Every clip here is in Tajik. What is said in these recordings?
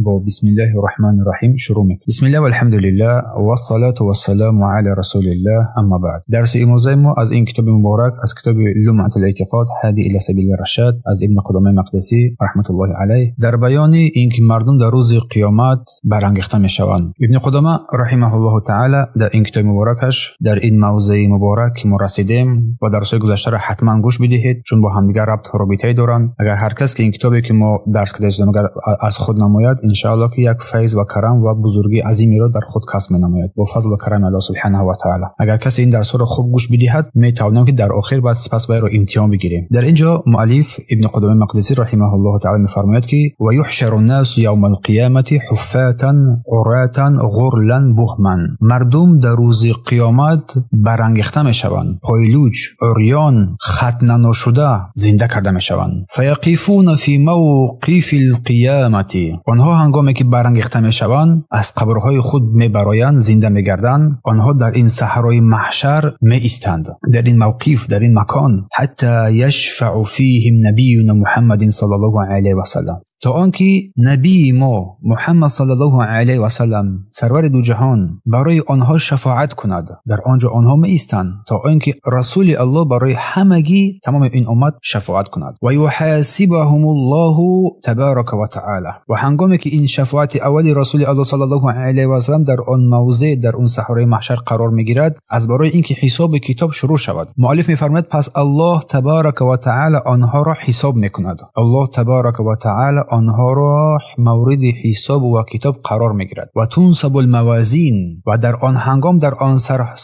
бо бисмиллаҳи рраҳмани рраҳим шурӯъ мекунем. Бисмиллаҳ валҳамдулиллаҳ вассалату вассаламу ала расулиллаҳ, амма баъд. Дарси имрӯзаи мо аз ин китоби муборак, аз китоби Лумъатул эътиқод ҳади ила сабили рашад аз Ибни Қудомаи Мақдисӣ раҳматуллоҳи алайҳ дар баёни ин ки мардум дар рӯзи қиёмат барангехта мешаванд. Ибни Қудома раҳимаҳуллоҳу таъала дар ин китоби муборакаш, дар ин мавзеи муборак ки мо расидем ва дарсҳои гузаштаро ҳатман гӯш бидиҳед, чун бо ҳамдигар рабту робитае доранд. Агар ҳар кас ки ин китобе ки мо дарс карда агар аз худ намояд, иншааллоҳ ки як файз ва карам ва бузургии азимеро дар худ касб менамояд бо фазлу карами Аллоҳ субҳанаҳу ва таъала. Агар касе ин дарсҳоро хуб гӯш бидиҳад, метавонем ки дар охир баъд сипас вайро имтиҳон бигирем. Дар ин ҷо муаллиф Ибни Қудомаи Мақдисӣ раҳимаҳуллоҳу таъала мефармояд ки ва юҳшару ннасу явма алқиёмати ҳуффатан уратан ғурлан буҳман. Мардум дар рӯзи қиёмат барангехта мешаванд, пойлуч, урён, хатнаношуда зинда карда мешаванд. Фаяқифуна фи мавқифи алқиёмати. Онҳо ҳангоме ки барангехта мешаванд, аз қабрҳои худ мебароянд, зинда мегарданд. Онҳо дар ин саҳрои маҳшар меистанд, дар ин мавқиф, дар ин макон, ҳатта яшфаъу фиҳим набиюна Муҳаммадин саллаллоҳу алайҳи васаллам, то он ки набии мо Муҳаммад саллаллоҳу алайҳи васаллам, сарвари дуҷаҳон, барои онҳо шафоат кунад. Дар он ҷо онҳо меистанд то он ки расули Аллоҳ барои ҳамагӣ, тамоми ин уммат шафоат кунад. Ва юҳасибаҳумуллоҳу табарака ва таъала. Ва ҳангоме ки ин шафоати аввали расули Аллоҳ саллаллоҳу алайҳи васаллам дар он мавзеъ, дар он саҳрои маҳшар қарор мегирад, аз барои ин ки ҳисоби китоб шурӯъ шавад, муаллиф мефармояд пас Аллоҳ табарака ва таъала онҳоро ҳисоб мекунад. Аллоҳ табарака ва таъала онҳоро мавриди ҳисоб ва китоб қарор мегирад. Ва тунсабул мавазин. Ва дар он ҳангом, дар он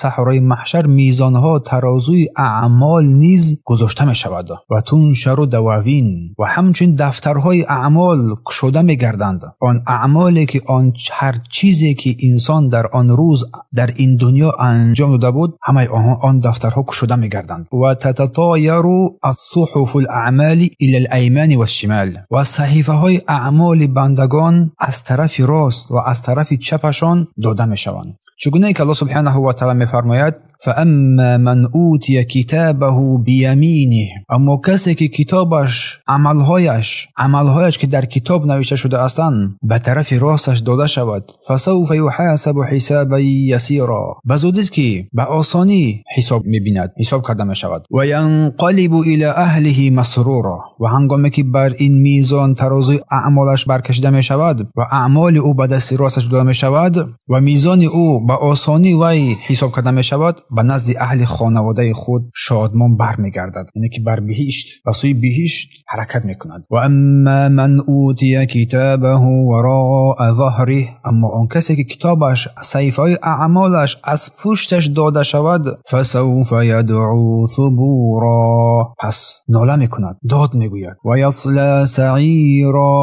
саҳрои маҳшар мизонҳо, тарозуи аъмол низ гузошта мешавад. Ва туншару дававин. Ва ҳамчунин дафтарҳои аъмол кушода мегарданд. Он аъмоле ки он ҳар чизе ки инсон дар он рӯз дар ин дунё анҷом дода буд, ҳамаи он дафтарҳо кушода мегарданд. Ва тататояру ассуҳуфу лаъмали ила лаймани вашшимал. Ва саҳифаҳои аъмоли бандагон аз тарафи рост ва аз тарафи чапашон дода мешаванд. Чугунае ки Аллоҳ субҳанаҳу ва таъала мефармояд: фаамма ман утия китабаҳу бияминиҳ. Аммо касе ки китобаш, амалҳояш ки дар китоб навишта шуда ҳастанд, ба тарафи росташ дода шавад, фасавфа юҳасабу ҳисабан ясира. Ба зудист ки ба осонӣ ҳисоб мебинад, ҳисоб карда мешавад. Ва янқалибу ила аҳлиҳи масрура. Ва ҳангоме ки бар ин мизон тарозуи аъмолаш баркашида мешавад ва аъмоли ӯ ба дасти росташ дода мешавад ва мизони ӯ ба осонӣ вай ҳисоб карда мешавад, ба назди аҳли хонаводаи худ шодмон бармегардад, яъне ки бар биҳишт, ба сӯи биҳишт ҳаракат мекунад. Ва амма ман утия китабаҳу вароа заҳриҳ. Аммо он касе ки китобаш, саҳифаҳои аъмолаш аз пушташ дода шавад, фасавфа ядъу субура. Пас нола мекунад, дод мегӯяд. Ва ясла саира.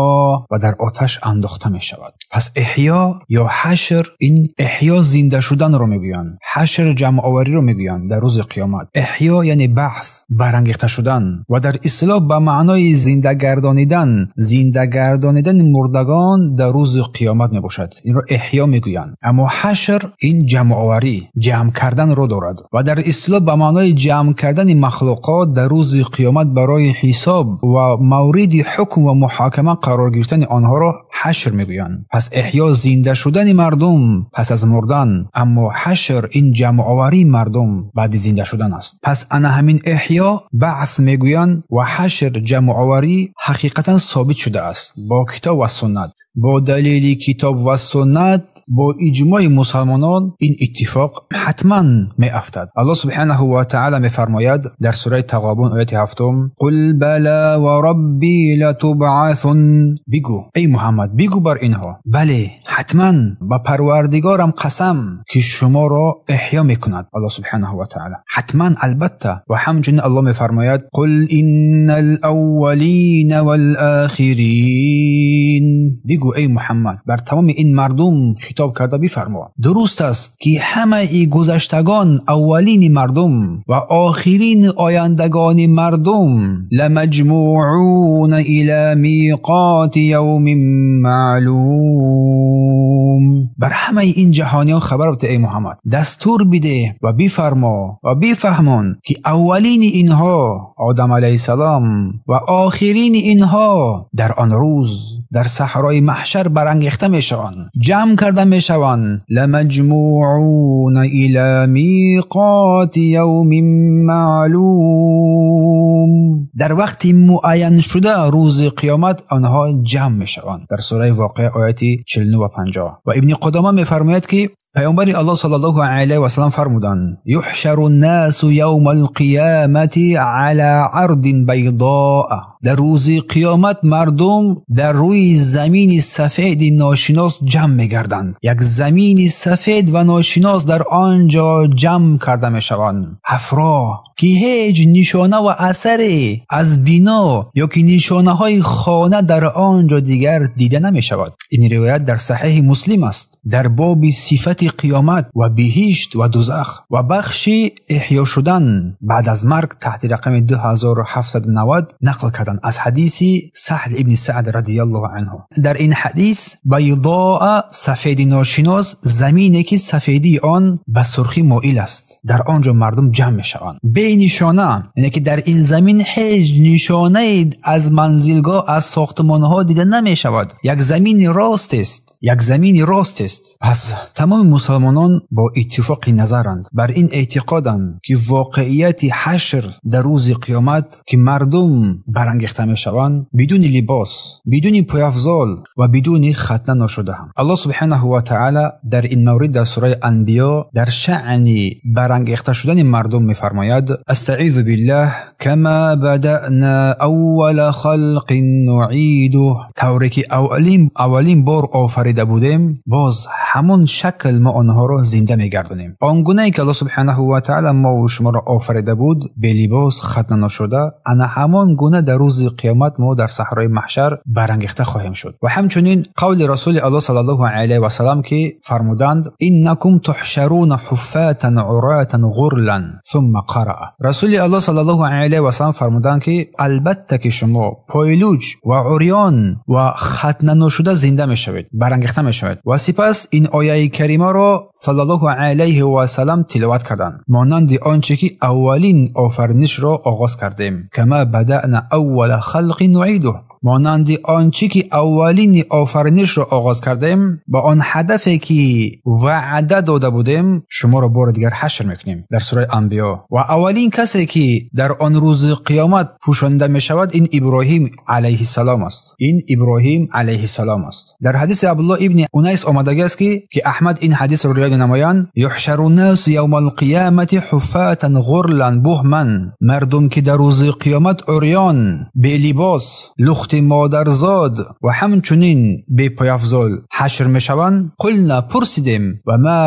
Ва дар оташ андохта мешавад. Пас эҳё ё ҳашр, ин эҳё зинда шуданро мегӯянд, ҳашр ҷамъовариро мегӯянд дар рӯзи қиёмат. Эҳё яъне баъс, барангехта шудан, ва дар истилоҳ ба маънои зинда гардонидан, зинда гардонидани мурдагон дар рӯзи қиёмат мебошад. Инро эҳё мегӯянд. Аммо ҳашр ин ҷамъоварӣ, ҷамъ карданро дорад ва дар истилоҳ ба маънои ҷамъ кардани махлуқот дар рӯзи қиёмат барои ҳисоб ва мавриди ҳукм ва муҳокима қарор гирифтани онҳоро ҳашр мегӯянд. Пас эҳё зинда шудани мардум пас аз мурдан, аммо ҳашр ин ҷамъоварии мардум баъди зинда шудан аст. Пас ана ҳамин эҳё баъс мегӯянд ва ҳашр ҷамъоварӣ ҳақиқатан собит шудааст бо китоб ва суннат. Бо далели китоб ва суннат, бо иҷмои мусалмонон ин иттифоқ ҳатман меафтад. Аллоҳ субҳанаҳу ва таъала мефармояд дар сураи Тағобун ояти 7: қул бала ва рабби латубъасун. Бигӯ эй Муҳаммад, бигӯ бар инҳо, бале, ҳатман ба Парвардигорам қасам ки шуморо эҳё мекунад. Аллоҳ субҳанаҳу ва таъала ҳатман, албатта. Ва ҳамчунин Аллоҳ мефармояд: қул иннал аввалина вал охирин. Бигӯ эй Муҳаммад, бар тамоми ин мардум хитоб карда бифармо, дуруст аст ки ҳамаи гузаштагон, аввалини мардум ва охирини ояндагони мардум, ламаҷмӯъуна ила миқоти явмин маълум. бар ҳамаи ин ҷаҳониён хабар бите эй Муҳаммад, дастур биде ва бифармо ва бифаҳмон ки аввалини инҳо Одам алайҳиссалом ва охирини инҳо дар он рӯз дар саҳрои маҳшар барангехта мешаванд, ҷамъ карда мешаванд. لمجموعون إلى ميقات يوم معلوم. дар вақти муайян шуда рӯзи қиёмат онҳо ҷамъ мешаванд. Дар сураи Воқеа ояти 49 ва 50. Ва Ибни Қудома мефармояд ки паёмбари Аллоҳ саллаллоҳу алайҳи васаллам фармуданд: юҳшару ннасу явмал қиёмати ала ардин байдоа. Дар рӯзи қиёмат мардум дар рӯи замини сафеди ношинос ҷамъ мегарданд. Як замини сафед ва ношинос дар он ҷо ҷамъ карда мешаванд. Ҳафро ки ҳеҷ нишона ва асаре аз бино ё ки нишонаҳои хона дар он ҷо дигар дида намешавад. Ин ривоят дар Саҳеҳи Муслим аст. Дар боби сифати қиёмат ва биҳишт ва дузах ва бахши эҳё шудан баъд аз марг таҳти рақами 2790 нақл карданд аз ҳадиси Саҳл ибни Саъд радияллоҳу анҳу. Дар ин ҳадис байдоа сафеди ношинос, замине ки сафедии он ба сурхӣ моил аст, дар он ҷо мардум ҷамъ мешаванд бенишона, яъне ки дар ин замин ҳеҷ нишонае аз манзилгоҳ, аз сохтмонҳо дида намешавад. Як замини рост аст, як замини рост аст. Пас тамоми мусалмонон бо иттифоқи назаранд, бар ин эътиқоданд ки воқеияти ҳашр дар рӯзи қиёмат ки мардум барангехта мешаванд бидуни либос, бидуни пойафзол ва бидуни хатна нашудаанд. Аллоҳ субҳанаҳу ва таъала дар ин маврид дар сураи Анбиё дар шаъни барангехта шудани мардум мефармояд: астаъизу биллаҳ кама бадаъна аввала халқин нуъидуҳ. Тавре ки аввалин бор офарида будем, боз ҳамон шакл мо онҳоро зинда мегардонем. Он гунае ки Аллоҳ субҳанаҳу ва таъала мо шуморо офарида буд, белибос, хатна нашуда, ана ҳамон гуна дар рӯзи қиёмат мо дар саҳрои маҳшар барангехта хоҳем шуд. Ва ҳамчунин қавли Расули Аллоҳ саллаллоҳу алайҳи васаллам ки фармуданд: иннакум туҳшаруна ҳуффатан уратан ғурлан сумма қараа. Расули Аллоҳ саллаллоҳу алайҳи васаллам фармуданд ки албатта ки шумо пойлуҷ ва урён ва хатна нашуда зинда мешавед, барангехта мешавед. Ва сипас ин ояи каримаро саллаллоҳу алайҳи васаллам тиловат карданд, монанди он че ки аввалин офаринишро оғоз кардем. Кама бадаъна аввала халқин нуъидуҳ. Монанди он чӣ ки аввалини офаринишро оғоз кардем, ба он ҳадафе ки ваъда дода будем, шуморо бори дигар ҳашр мекунем. Дар сураи Анбиё. Ва аввалин касе ки дар он рӯзи қиёмат пӯшонда мешавад, ин Иброҳим алайҳиссалом аст. Ин Иброҳим алайҳиссалом аст. Дар ҳадиси Абдуллоҳ ибни Унайс омадагӣ аст ки Аҳмад ин ҳадисро ривоят менамоянд: юҳшару ннасу явмал қиёмати ҳуффатан ғурлан буҳман. Мардум ки дар рӯзи қиёмат урён, белибос, лухт модарзод ва ҳамчунин бепойафзол ҳашр мешаванд. Қулна, пурсидем, ва ма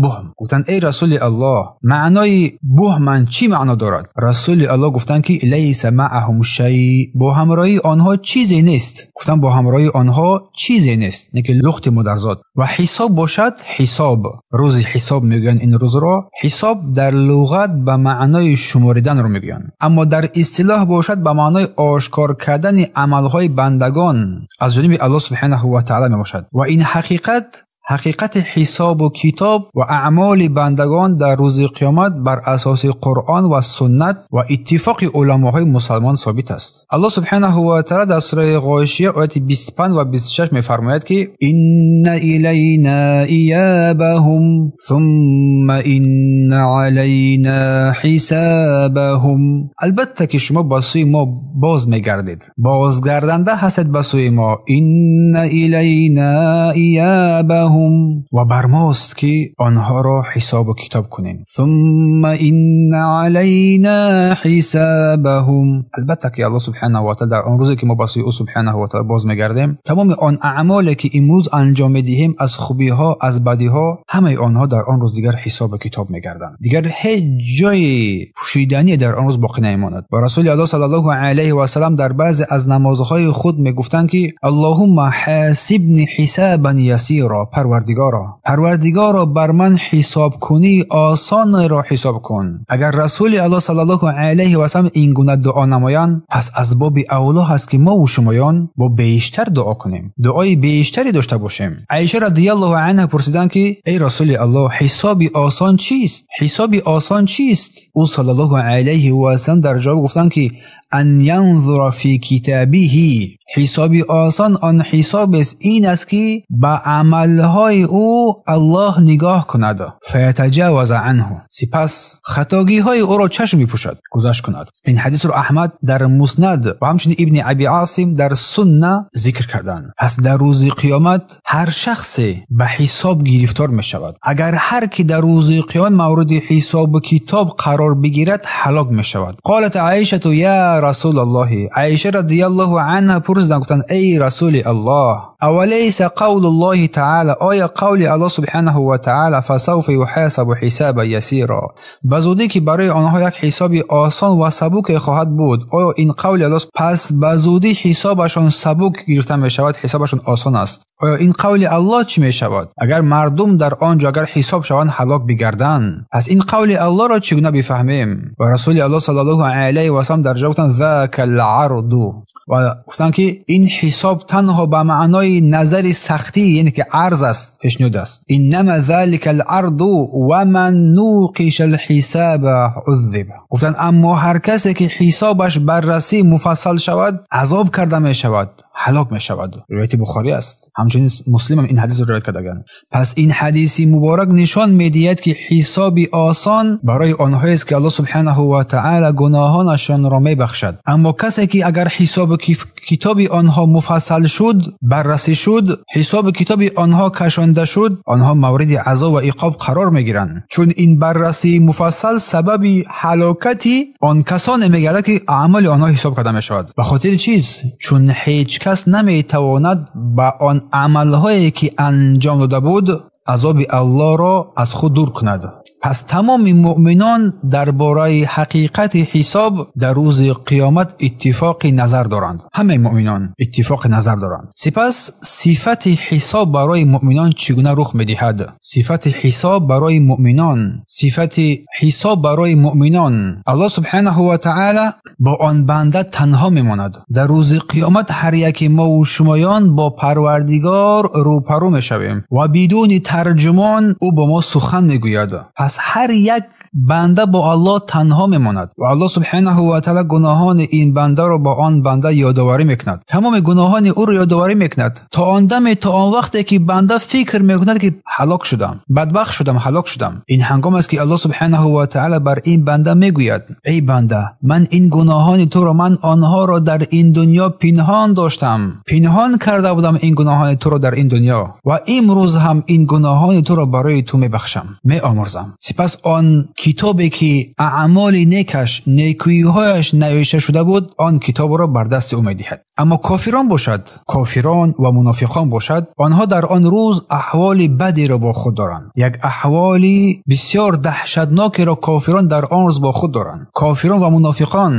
буҳм. Гуфтанд: эй Расули Аллоҳ, маънои буҳман чӣ маъно дорад? Расули Аллоҳ гуфтанд ки лайса маъаҳум шай, бо ҳамроҳии онҳо чизе нест. Гуфтанд бо ҳамроҳии онҳо чизе нест, не ки лухти модарзод. Ва ҳисоб бошад, ҳисоб, рӯзи ҳисоб мегӯянд ин рӯзро. Ҳисоб дар луғат ба маънои шумориданро мегӯянд, аммо дар истилоҳ бошад ба маънои ошкор кардани амалҳои бандагон аз ҷониби Аллоҳ субҳанаҳу ва таъала мебошад. Ва ин ҳақиқат, ҳақиқати ҳисобу китоб ва аъмоли бандагон дар рӯзи қиёмат бар асоси Қуръон ва суннат ва иттифоқи уламоҳои мусалмон собит аст. Аллоҳ субҳанаҳу ва таъала дар сураи Ғошия ояти 25 ва 26 мефармояд ки инна илайна иябаҳум сумма инна алайна ҳисабаҳум. Албатта ки шумо ба сӯи мо боз мегардед, бозгарданда ҳастед ба сӯи мо. Инна илайна иябаҳум, ва бар мост ки онҳоро ҳисобу китоб кунем. Сумма инна алайна ҳисабаҳум. Албатта ки Аллоҳ субҳанаҳу ва таъала дар он рӯзе ки мо ба сӯи ӯ субҳанаҳу ва таъала боз мегардем, тамоми он аъмоле ки имрӯз анҷом медиҳем, аз хубиҳо, аз бадиҳо, ҳамаи онҳо дар он рӯз дигар ҳисобу китоб мегарданд. Дигар ҳеҷ ҷои пӯшиданӣ дар он рӯз боқӣ намемонад. Ва Расули Аллоҳ саллаллоҳу алайҳи васаллам дар баъзе аз намозҳои худ мегуфтанд ки Аллоҳумма ҳасибни ҳисабан ясира, Парвардигоро, Парвардигоро, бар ман ҳисоб кунӣ осонро ҳисоб кун. Агар Расули Аллоҳ саллаллоҳу алайҳи васаллам ин гуна дуо намоянд, пас аз боби авло ҳаст ки мо ва шумоён бо бештар дуо кунем, дуои бештаре дошта бошем. Оиша радиаллоҳу анҳа пурсиданд ки эй Расули Аллоҳ, ҳисоби осон чист? Ҳисоби осон чист? Ӯ саллаллоҳу алайҳи васаллам дар ҷавоб гуфтанд ки ан янзура фи китобиҳи. Ҳисоби осон он ҳисоб аст ин аст ки ба амалҳои ӯ Аллоҳ нигоҳ кунад, фаятаҷаваза анҳу, сипас хатогиҳои ӯро чашм мепӯшад, гузашт кунад. Ин ҳадисро Аҳмад дар Муснад ва ҳамчунин Ибни Аби Осим дар Сунна зикр карданд. Пас дар рӯзи қиёмат ҳар шахсе ба ҳисоб гирифтор мешавад. Агар ҳар ки дар рӯзи қиёмат мавриди ҳисобу китоб қарор бигирад, ҳалок мешавад. Қолат Оишату я Расулаллоҳ, Оиша радиаллоҳу анҳа пурсиданд, гуфтанд: эй Расули Аллоҳ, авалайса қавлуллоҳи таъоло, оё қавли Аллоҳ субҳанаҳу ва таъоло фасавфа юҳасабу ҳисобан ясиро, ба зудӣ ки барои онҳо як ҳисоби осон ва сабуке хоҳад буд, оё ин қавли Аллоҳ пас ба зудӣ ҳисобашон сабук гирифта мешавад, ҳисобашон осон аст? Оё ин қавли Аллоҳ чӣ мешавад? Агар мардум дар он ҷо агар ҳисоб шаванд, ҳалок бигарданд, пас ин қавли Аллоҳро чӣ гуна бифаҳмем? Ва Расули Аллоҳ саллаллоҳу алайҳи васаллам дар ҷавоб гуфтанд: зака ал-арду, ва гуфтанд ки ин ҳисоб танҳо ба маънои назари сахтӣ, яъне ки арз аст, пешниҳод аст. Иннама залика ал-арду ва ман нуқиша ал-ҳисаба уззиба. Гуфтанд аммо ҳар касе ки ҳисобаш баррасӣ муфассал шавад, азоб карда мешавад, ҳалок мешавад. Ривояти Бухорӣ аст. Ҳамчунин Муслим ҳам ин ҳадисро ривоят кардаганд. Пас ин ҳадиси муборак нишон медиҳад ки ҳисоби осон барои онҳоест ки Аллоҳ субҳанаҳу ва таъоло гуноҳонашонро мебахшад. Аммо касе ки агар ҳисобу китоби онҳо муфассал шуд, баррасӣ шуд, ҳисобу китоби онҳо кашонда шуд, онҳо мавриди азоб ва иқоб қарор мегиранд. Чун ин баррасии муфассал сабаби ҳалокати он касоне мегардад ки аъмоли онҳо ҳисоб карда мешавад. Ба хотири чиз? Чун ҳеҷ кас наметавонад ба он амалҳое ки анҷом дода буд азоби Аллоҳро аз худ дур кунад. Пас тамоми муъминон дар бораи ҳақиқати ҳисоб дар рӯзи қиёмат иттифоқи назар доранд. Ҳамаи муъминон иттифоқи назар доранд. Сипас сифати ҳисоб барои муъминон чӣ гуна рух медиҳад? Сифати ҳисоб барои муъминон, сифати ҳисоб барои муъминон. Аллоҳ субҳанаҳу ва таъоло бо он банда танҳо мемонад. Дар рӯзи қиёмат ҳар яке мо ва шумоён бо Парвардигор рӯпарӯ мешавем ва бидуни тарҷумон ӯ бо мо сухан мегӯяд. Пас ҳар як банда бо Аллоҳ танҳо мемонад ва Аллоҳ субҳанаҳу ва таъоло гуноҳони ин бандаро бо он банда ёдоварӣ мекунад. Тамоми гуноҳони ӯро ёдоварӣ мекунад то он даме, то он вақте ки банда фикр мекунад ки ҳалок шудам, бадбахт шудам, ҳалок шудам. Ин ҳангом аст ки Аллоҳ субҳанаҳу ва таъоло бар ин банда мегӯяд: эй банда, ман ин гуноҳони туро, ман онҳоро дар ин дунё пинҳон доштам, пинҳон карда будам ин гуноҳони туро дар ин дунё ва имрӯз ҳам ин гуноҳони туро барои ту мебахшам, меомӯрзам. Сипас он китобе ки аъмоли некаш, некӯиҳояш навишта шуда буд, он китобро бар дасти ӯ медиҳад. Аммо кофирон бошад, кофирон ва мунофиқон бошад, онҳо дар он рӯз аҳволи бадеро бо худ доранд. Як аҳволи бисёр даҳшатнокеро кофирон дар он рӯз бо худ доранд. Кофирон ва мунофиқон,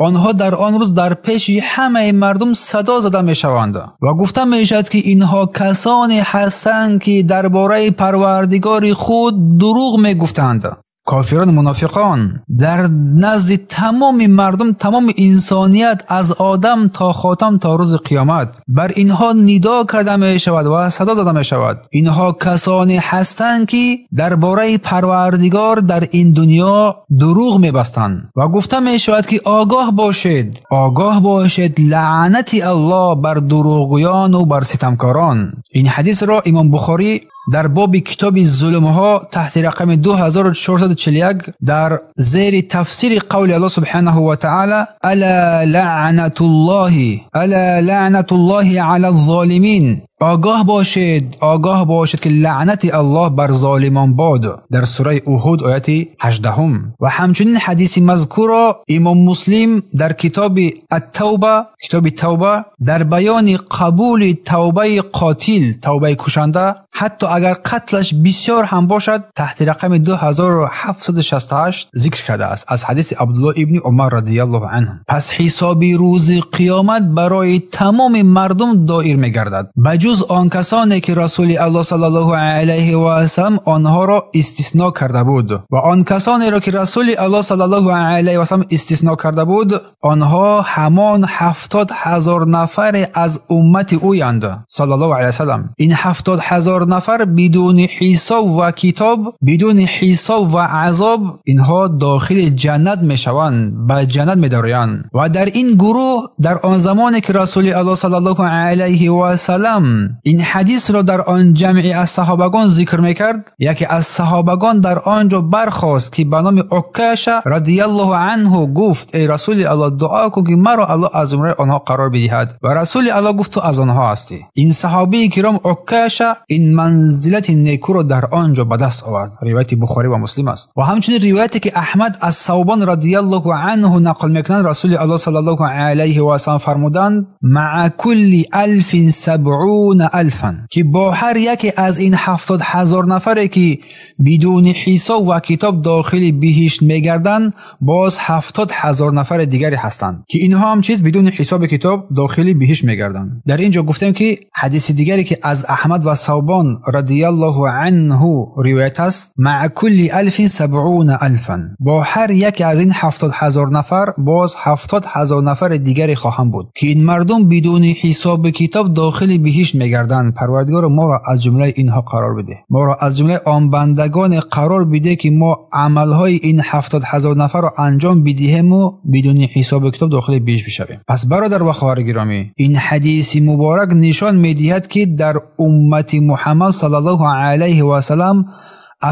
онҳо дар он рӯз дар пеши ҳамаи мардум садо зада мешаванд ва гуфта мешавад ки инҳо касоне ҳастанд ки дар бораи Парвардигори худ дурӯғ мегуфтанд. Кофирон, мунофиқон дар назди тамоми мардум, тамоми инсоният аз одам то хотам то рӯзи қиёмат бар инҳо нидо карда мешавад ва садо зада мешавад. Инҳо касоне ҳастанд ки дар бораи Парвардигор дар ин дунё дурӯғ мебастанд ва гуфта мешавад ки огоҳ бошед, огоҳ бошед, лаънати Аллоҳ бар дурӯғгӯён ва бар ситамкорон. Ин ҳадисро Имом Бухорӣ дар боби китоби зулмҳо таҳти рақами 2441 дар зери тафсири қавли Аллоҳ субҳанаҳу ва таъоло ала лаънатуллоҳи, ала лаънатуллоҳи ала золимин, огоҳ бошед, огоҳ бошед ки лаънати Аллоҳ бар золимон бод, дар сураи Уҳуд ояти 18. Ва ҳамчунин ҳадиси мазкурро Имом Муслим дар китоби ат-Тавба, китоби Тавба, дар баёни қабули тавбаи қотил, тавбаи кушанда, ҳатто агар қатлаш бисёр ҳам бошад, таҳти рақами 2768 зикр кардааст аз ҳадиси Абдуллоҳ ибни Умар радиаллоҳу анҳу. Пас ҳисоби рӯзи қиёмат барои тамоми мардум доир мегардад, ба ҷуз он касоне ки Расули Аллоҳ саллаллоҳу алайҳи васаллам онҳоро истисно карда буд. Ва он касонеро ки Расули Аллоҳ саллаллоҳу алайҳи васаллам истисно карда буд, онҳо ҳамон 70,000 нафаре аз уммати ӯянд саллаллоҳу алайҳи васаллам. Ин 70,000 нафар бидуни ҳисоб ва китоб, бидуни ҳисоб ва азоб инҳо дохили ҷаннат мешаванд, ба ҷаннат медароянд. Ва дар ин гурӯҳ дар он замоне ки Расули Аллоҳ саллаллоҳу алайҳи васаллам ин ҳадисро дар он ҷамъи аз саҳобагон зикр мекард, яке аз саҳобагон дар он ҷо бархост ки ба номи Уккаша радиаллоҳу анҳу гуфт: эй Расули Аллоҳ, дуо кун ки маро Аллоҳ аз зумраи онҳо қарор бидиҳад. Ва Расули Аллоҳ гуфт: ту аз онҳо ҳастӣ. Ин саҳобии киром Уккаша ин манзилати некуро дар он ҷо ба даст овард. Ривояти Бухорӣ ва Муслим аст. Ва ҳамчунин ривояте ки Аҳмад аз Савбон радиаллоҳу анҳу нақл мекунанд, Расули Аллоҳ саллаллоҳу алайҳи васаллам фармуданд: маъа кулли алфин сабъуна алфан, ки бо ҳар яке аз ин 70,000 нафаре ки бидуни ҳисоб ва китоб дохили биҳишт мегарданд, боз 70,000 нафари дигаре ҳастанд ки инҳо ҳам чиз бидуни ҳисоби китоб дохили биҳишт мегарданд. Дар ин ҷо гуфтем ки ҳадиси дигаре ки аз Аҳмад ва Савбон радиаллоҳу анҳу ривоят аст: маъа кулли алфин сабъуна алфан, бо ҳар яке аз ин 70,000 нафар боз 70,000 нафари дигаре хоҳанд буд ки ин мардум бидуни ҳисоби китоб дохили биҳишт мегарданд. Парвардигор моро аз ҷумлаи инҳо қарор биде, моро аз ҷумлаи он бандагоне қарор биде ки мо амалҳои ин 70,000 нафарро анҷом бидиҳему бидуни ҳисоби китоб дохили биҳишт бишавем. Пас бародар ва хоҳари гиромӣ, ин ҳадиси муборак нишон медиҳад ки дар уммати Муҳаммад саллаллоҳу алайҳи васаллам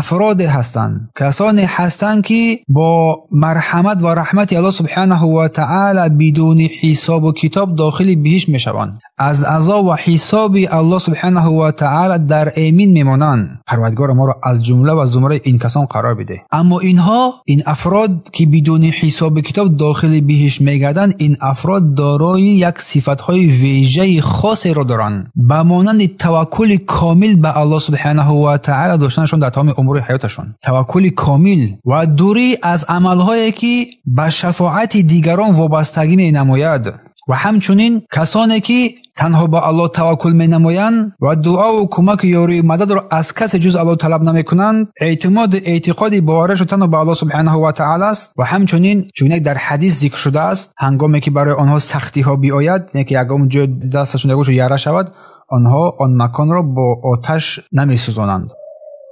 афроде ҳастанд, касоне ҳастанд ки бо марҳамат ва раҳмати Аллоҳ субҳанаҳу ва таъала бидуни ҳисобу китоб дохили биҳишт мешаванд, аз азоб ва ҳисоби Аллоҳ субҳанаҳу ва таъала дар эмин мемонанд. Парвардигор моро аз ҷумла ва зумраи ин касон қарор биде. Аммо инҳо, ин афрод ки бидуни ҳисоби китоб дохили биҳишт мегарданд, ин афрод дорои як сифатҳои вежаи хосеро доранд, ба монанди таваккули комил ба Аллоҳ субҳанаҳу ва таъала доштанашон дар тамоми умури ҳаёташон, таваккули комил ва дурӣ аз амалҳое ки ба шафоати дигарон вобастагӣ менамояд, ва ҳамчунин касоне ки танҳо ба Аллоҳ таваккул менамоянд ва дуову кӯмаку ёрию мададро аз касе ҷуз Аллоҳ талаб намекунанд, эътимоду эътиқоди боварашон танҳо ба Аллоҳ субҳанаҳу ва таъала аст. Ва ҳамчунин чунек дар ҳадис зикр шудааст, ҳангоме ки барои онҳо сахтиҳо биояд, яъне ки ягон ҷой дасташон ягон ҷо яра шавад, онҳо он маконро бо оташ намесӯзонанд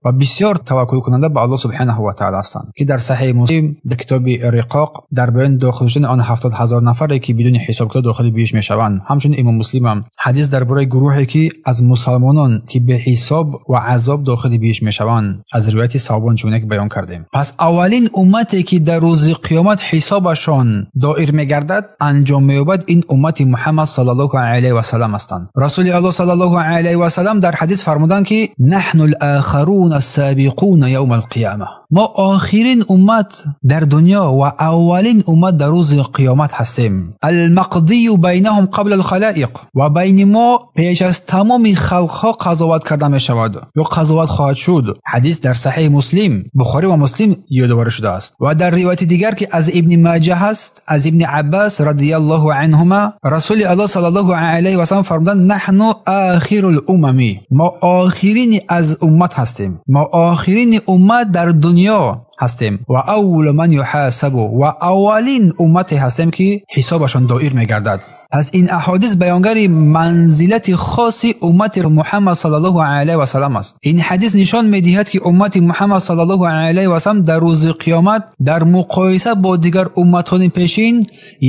ва бисёр таваккулкунанда ба Аллоҳ субҳанаҳу ва таъала ҳастанд, ки дар Саҳеҳи Муслим дар китоби Риқоқ дар баёни дохил шудани он 70,000 нафаре ки бидуни ҳисоб китоб дохили биҳишт мешаванд. Ҳамчунин Имом Муслим ҳам ҳадис дар бораи гурӯҳе ки аз мусалмонон ки беҳисоб ва азоб дохили биҳишт мешаванд аз ривояти Савбон чуне ки баён кардем. Пас аввалин уммате ки дар рӯзи қиёмат ҳисобашон доир мегардад, анҷом меёбад, ин уммати Муҳаммад саллаллоҳу алайҳи васаллам ҳастанд. Расули Аллоҳ саллаллоҳу алайҳи васаллам дар ҳадис фармуданд ки наҳну ал-охирун السابقون يوم القيامة، мо охирин уммат дар дунё ва аввалин уммат дар рӯзи қиёмат ҳастем. Алмақдию байнаҳум қабла алхалоиқ, ва байни мо пеш аз тамоми халқҳо қазоват карда мешавад ё қазоват хоҳад шуд. Ҳадис дар Саҳеҳи Муслим, Бухорӣ ва Муслим ёдоварӣ шудааст. Ва дар ривояти дигар ки аз Ибни Маҷа ҳаст, аз Ибни Аббас радиаллоҳу анҳума, Расули Аллоҳ саллаллоҳу алайҳи васаллам фармуданд: наҳну охирул умами, мо охирини аз уммат ҳастем, мо охирини уммат дар дунё ҳастем, ва аввалу ман юҳасабу, ва аввалин уммате ҳастем ки ҳисобашон доир мегардад. Пас ин аҳодис баёнгари манзилати хоси уммати Муҳаммад саллаллоҳу алайҳи васаллам аст. Ин ҳадис нишон медиҳад ки уммати Муҳаммад саллаллоҳу алайҳи васаллам дар рӯзи қиёмат дар муқоиса бо дигар умматҳои пешин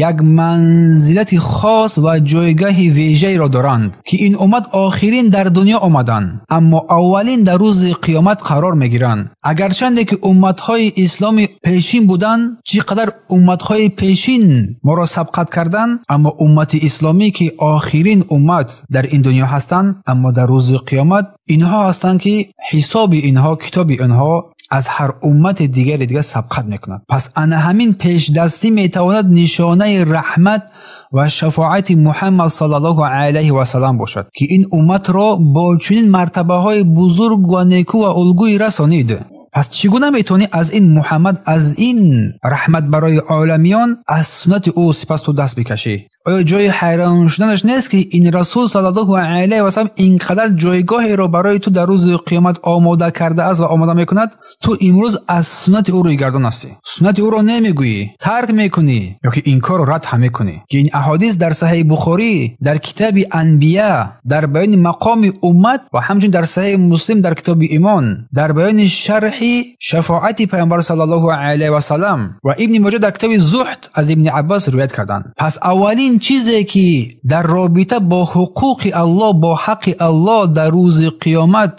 як манзилати хос ва ҷойгаҳи вежаеро доранд, ки ин уммат охирин дар дунё омаданд, аммо аввалин дар рӯзи қиёмат қарор мегиранд. Агарчанде ки умматҳои исломи пешин буданд, чӣ қадар умматҳои пешин моро сабқат карданд, аммо уммати исломӣ ки охирин уммат дар ин дунё ҳастанд, аммо дар рӯзи қиёмат инҳо ҳастанд ки ҳисоби инҳо, китоби инҳо аз ҳар уммати дигари дигар сабқат мекунад. Пас ана ҳамин пешдастӣ метавонад нишонаи раҳмат ва шафоати Муҳаммад саллаллоҳу алайҳи васаллам бошад, ки ин умматро бо чунин мартабаҳои бузург ва неку ва улгӯй расонид. Пас чӣ гуна метавонӣ аз ин Муҳаммад, аз ин раҳмат барои оламиён, аз суннати ӯ сипас ту даст бикашӣ? Оё ҷои ҳайрон шуданаш нест, ки ин расул саллаллоҳу алайҳи васаллам инқадар ҷойгоҳеро барои ту дар рӯзи қиёмат омода кардааст ва омода мекунад? Ту имрӯз аз суннати ӯ рӯйгардон ҳастӣ, суннати ӯро намегӯӣ, тарк мекунӣ ё ки инкорро рад ҳам мекунӣ. Ки ин аҳодис дар Саҳеҳи Бухорӣ, дар китоби Анбия, дар баёни мақоми уммат ва ҳамчунин дар Саҳеҳи Муслим дар китоби Имон, дар баёни шарҳи шафоати Паёмбар саллаллоҳу алайҳи васаллам ва Ибни Моҷа дар китоби Зуҳд аз Ибни Аббос ривоят карданд. Пас аввалин чизе ки дар робита бо ҳуқуқи Аллоҳ, бо ҳаққи Аллоҳ дар рӯзи қиёмат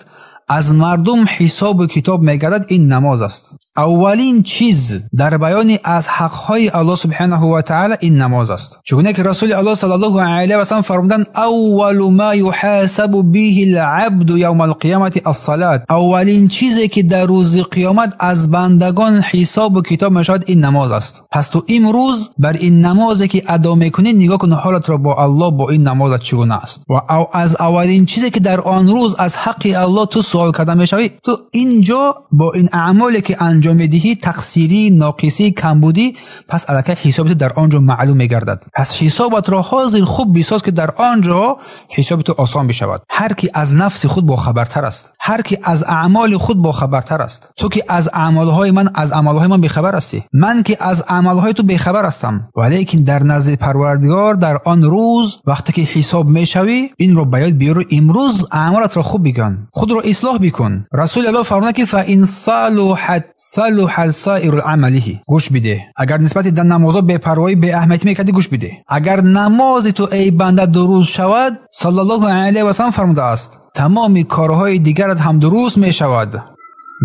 аз мардум ҳисобу китоб мегардад, ин намоз аст. Аввалин чиз дар баёни аз ҳақҳои Аллоҳ субҳанаҳу ва таъала ин намоз аст. Чунки ки Расули Аллоҳ саллаллоҳу алайҳи васаллам фармуданд: аввалу ма юҳасабу биҳи ал-абду явма ал-қиямати ас-салат. Аввалин чизе ки дар рӯзи қиёмат аз бандагон ҳисобу китоб мешавад, ин намоз аст. Пас ту имрӯз бар ин намозе ки адо мекунӣ нигоҳ кун ҳолатро бо Аллоҳ, бо ин намозат чӣ гуна аст. Ва аз аввалин чизе ки дар он рӯз аз ҳаққи Аллоҳ ту суол карда мешавӣ, ту инҷо бо ин аъмоле ки анҷом медиҳӣ, тақсирӣ, ноқисӣ, камбудӣ, пас аллакай ҳисоби ту дар он ҷо маълум мегардад. Пас ҳисобатро ҳозир хуб бисоз, ки дар он ҷо ҳисоби ту осон бишавад. Ҳар ки аз нафси худ бохабартар аст, ҳар ки аз аъмоли худ бохабартар аст. Ту ки аз аъмолҳои ман, аз аъмолҳои ман бехабар ҳастӣ, ман ки аз аъмолҳои ту бехабар ҳастам. Валекин дар назди Парвардигор дар он рӯз вақте ки ҳисоб мешавӣ, инро ба ёд биёр, имрӯз аъмолатро хуб бикун, худро ислоҳ бикун. Расули Аллоҳ фармуданд, ки фаин салуҳат салуҳа саиру амалиҳи. Гӯш бидеҳ, агар нисбати дар намозҳо бепарвоӣ, беаҳамиятӣ мекардӣ, гӯш бидеҳ. Агар намози ту эй банда дуруст шавад, саллаллоҳу алайҳи васаллам фармудааст, тамоми корҳои дигарат ҳам дуруст мешавад.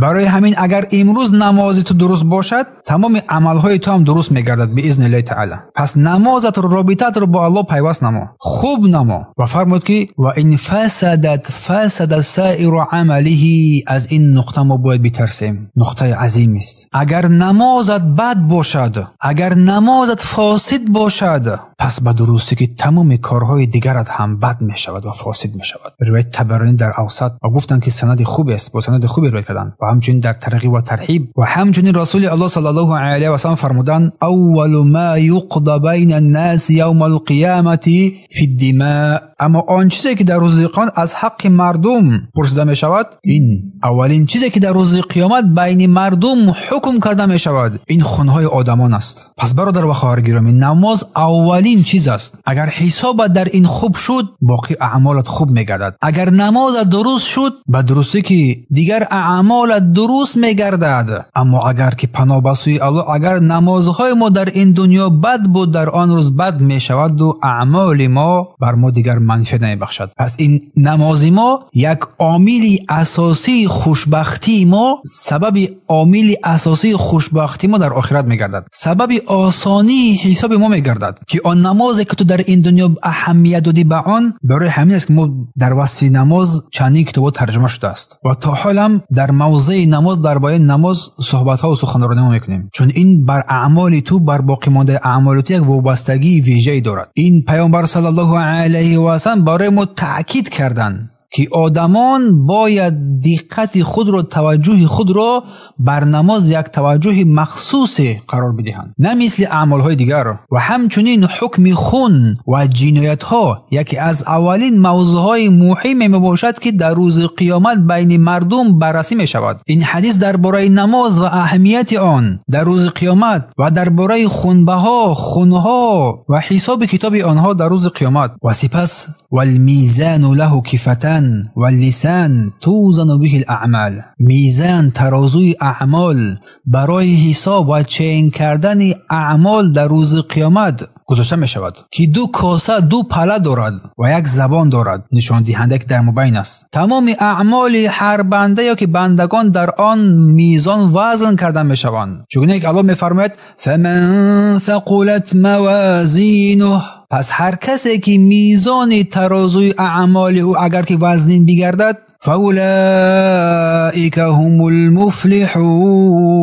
Барои ҳамин агар имрӯз намози ту дуруст бошад, тамоми амалҳои ту ҳам дуруст мегардад биизниллаҳи таъала. Пас намозатро, робитаатро бо Аллоҳ пайваст намо, хуб намо. Ва фармуд ки ва ин фасадат фасада саиру амалиҳи. Аз ин нуқта мо бояд битарсем, нуқтаи азим аст. Агар намозат бад бошад, агар намозат фосид бошад, пас ба дурустӣ ки тамоми корҳои дигарат ҳам бад мешавад ва фосид мешавад. Ривояти Табаронӣ дар Авсат ва гуфтанд ки санади хуб аст, бо санади хубе ривоят карданд. Ва ҳамчунин дар Тарғиб ва Тарҳиб ва ҳамчунин Расули Аллоҳ саллаллоҳу алайҳи васаллам фармуданд: аввалу ма юқда байна ан-нас явма ал-қиямати фид-димаъ. Аммо он чизе ки дар рӯзи қиёмат аз ҳаққи мардум пурсида мешавад, ин аввалин чизе ки дар рӯзи қиёмат байни мардум ҳукм карда мешавад, ин хунҳои одамон аст. Пас бародар ва хоҳар гиромӣ, намоз аввалин чиз аст. Агар ҳисобат дар ин хуб шуд, боқӣ аъмолат хуб мегардад. Агар намозат дуруст шуд, ба дурустӣ ки дигар аъмолат дуруст мегардад. Аммо агар ки паноҳ ба сӯи Аллоҳ, агар намозҳои мо дар ин дунё бад буд, дар он рӯз бад мешавад ва аъмоли мо бар мо дигар манфиат намебахшад. Пас ин намози мо як омили асосии хушбахтии мо, сабаби омили асосии хушбахтии мо дар охират мегардад, сабаби осонии ҳисоби мо мегардад, ки он намозе ки ту дар ин дунё аҳамият додӣ ба он. Барои ҳамин аст ки мо дар васфи намоз чандин китобҳо тарҷума шудааст ва то ҳол ҳам дар мавзеи намоз, дар баёни намоз суҳбатҳо ва суханронӣ мекунем, чун ин бар аъмоли ту, бар боқӣ мондаи аъмоли ту як вобастагии вижае дорад. Ин Паёмбар саллаллоҳу алайҳи васаллам барои мо таъкид карданд, ки одамон бояд диққати худро, таваҷҷӯҳи худро бар намоз як таваҷҷӯҳи махсусе қарор бидиҳанд, на мисли аъмолҳои дигар. Ва ҳамчунин ҳукми хун ва ҷиноятҳо яке аз аввалин мавзӯъҳои муҳиме мебошад, ки дар рӯзи қиёмат байни мардум баррасӣ мешавад. Ин ҳадис дар бораи намоз ва аҳамияти он дар рӯзи қиёмат ва дар бораи хунбаҳо, хунҳо ва ҳисоби китоби онҳо дар рӯзи қиёмат. Ва сипас валмизану лаҳу кифатан валлисан тузану биҳи ал-аъмал. Мизан, тарозуи аъмол барои ҳисоб ва чен кардани аъмол дар рӯзи қиёмат гузошта мешавад, ки ду коса, ду пала дорад ва як забон дорад, нишондиҳанда ки дар мубайн аст. Тамоми аъмоли ҳар банда ё ки бандагон дар он мизон вазн карда мешаванд. Чунки ки Аллоҳ мефармояд: фаман сақулат мавазинуҳ. Пас ҳар касе ки мизони тарозуи аъмоли ӯ агар ки вазнин бигардад, فاولئک هم المفلحون.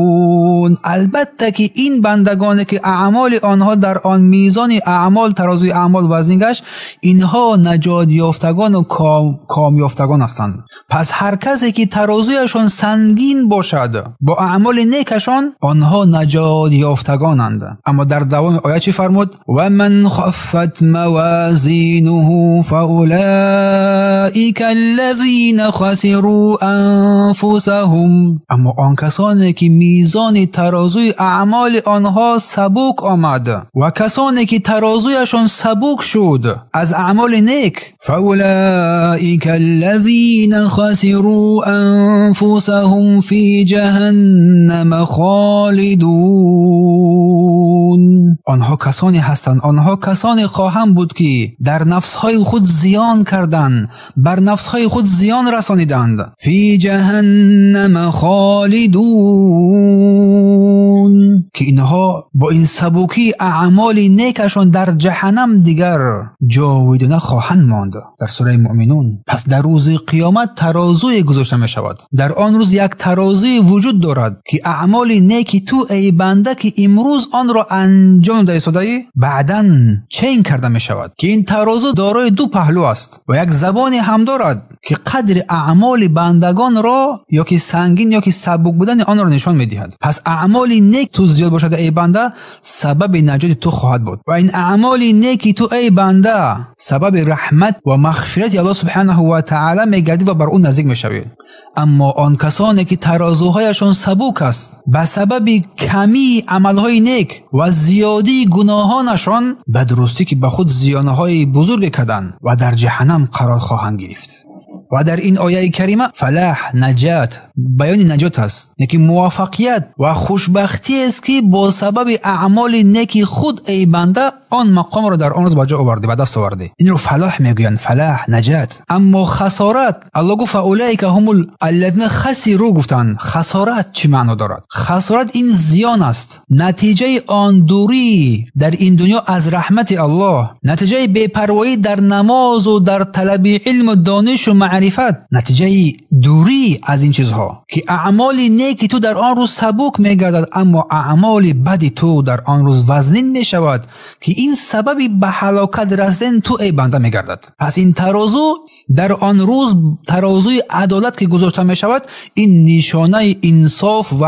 البته که این بندگانی که اعمال آنها در آن میزان اعمال ترازوی اعمال وزن گشت، اینها نجات یافتگان و کامیافتگان هستند. پس هر کسی که ترازویشان سنگین باشد با اعمال نیکشان، آنها نجات یافتگانند. اما در دوام آیه چی فرمود؟ و من خفت موازینه فاولئک الذین خسروا انفسهم. اما آن کسانی که میزان ترازوی اعمال آنها سبک آمد و کسانی که ترازویشان سبک شد از اعمال نیک، فاولئک الذین خسروا انفسهم فی جهنم خالدون. آنها کسانی هستند، آنها کسانی خواهند بود که در نفسهای خود زیان کردند، بر نفسهای خود زیان رسانیدند. فی جهنم خالدون، که اینها با این سبکی اعمال نیکشان در جهنم دیگر جاویدانه خواهند ماند. در سوره مؤمنون. پس در روز قیامت ترازوی گذاشته می شود. در آن روز یک ترازوی وجود دارد که اعمال نیکی تو ای بنده که امروز آن را انجام داده بعداً چین کرده می شود، که این ترازو دارای دو پهلو است و یک زبانی هم دارد که قدر اعمال بندگان را یا که سنگین یا که سبک بودن آن را نشان می دهد. پس اعمال نیک تو زیاد باشد ای بنده، سبب نجات تو خواهد بود و این اعمال نیکی تو ای بنده سبب رحمت و مغفرت الله سبحانه و تعالی میگردی و بر اون نزدیک میشوی. اما آن کسانی که ترازوهایشان سبک است به سبب کمی عملهای نیک و زیادی گناهانشان، به درستی که به خود زیانهای بزرگ کردند و در جهنم قرار خواهند گرفت. و در این آیه کریمه فلاح، نجات، بیان نجات است، یکی موفقیت و خوشبختی است که با سبب اعمال نیک خود ای بنده آن مقام را در آن روز به جا آوردی، به دست آوردی. این رو فلاح میگویند، فلاح، نجات. اما خسارت، الله گفت اولئک هم الذین خسروا، گفتند خسارت چی معنا دارد؟ خسارت این زیان است، نتیجه آن دوری در این دنیا از رحمت الله، نتیجه بی‌پروایی در نماز و در طلب علم و دانش و معرفت، نتیجه دوری از این چیزها که اعمال نیکی تو در آن روز سبک میگردد اما اعمال بد تو در آن روز وزنین میشود که این سببی به هلاکت رسیدن تو ای بنده میگردد. پس این ترازو در آن روز، ترازوی عدالت که گذاشته میشود، این نشانه انصاف و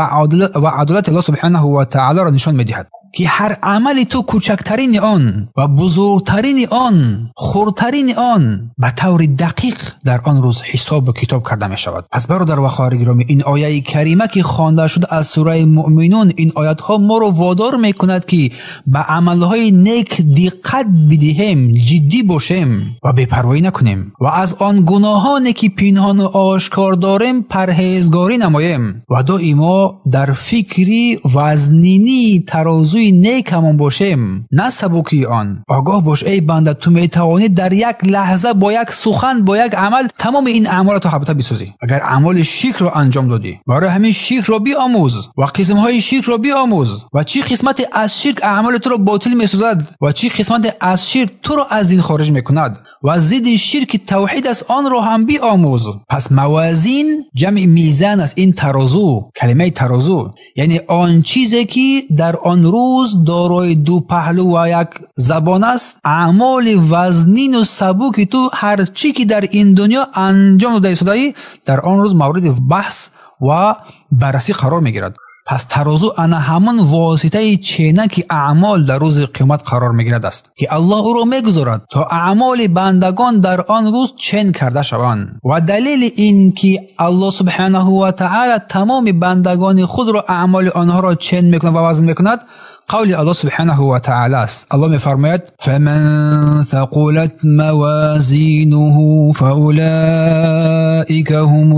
عدالت الله سبحانه و تعالی را نشان میدهد که هر عمل تو کوچکترین آن و بزرگترین آن، خردترین آن به طور دقیق در آن روز حساب و کتاب کرده می شود. پس برادر و خواهر گرامی، این آیه کریمه که خوانده شد از سوره مؤمنون، این آیت ها ما رو وادار می کند که به عملهای نیک دقت بدهیم، جدی باشیم و بی‌پروایی نکنیم و از آن گناهانی که پنهان و آشکار داریم پرهیزگاری نماییم و دائما در فکری وزنینی ترازوی نیکمان باشیم، نه سبکی آن. آگاه باش ای بنده، تو میتوانی در یک لحظه با یک سخن، با یک عمل تمام این اعمال تو حبته بسازی. اگر اعمال شرک رو انجام دادی، برای همین شرک رو بیاموز و قسم های شرک رو بیاموز و چی قسمت از شرک اعمال تو رو باطل میسازد و چی قسمت از شرک تو رو از دین خارج میکند و ضد شرک توحید است، آن رو هم بیاموز. پس موازین جمع میزان است، این ترازو، کلمه ترازو یعنی آن چیزی که در آن روز دارای دو پهلو و یک زبان است. اعمال وزنین و سبک تو هر چی که در این دنیا انجام داده شده در آن روز مورد بحث و بررسی قرار میگیرد. پس ترازو انا همان واسطه چینک اعمال در روز قیامت قرار میگیرد است که الله او را میگذارد تا اعمال بندگان در آن روز چین کرده شوند. و دلیل این که الله سبحانه و تعالی تمام بندگان خود را اعمال آنها را چین میکند و وزن میکند، قول الله سبحانه و تعالی است. الله میفرماید فمن ثقلت موازینه فاولئک هم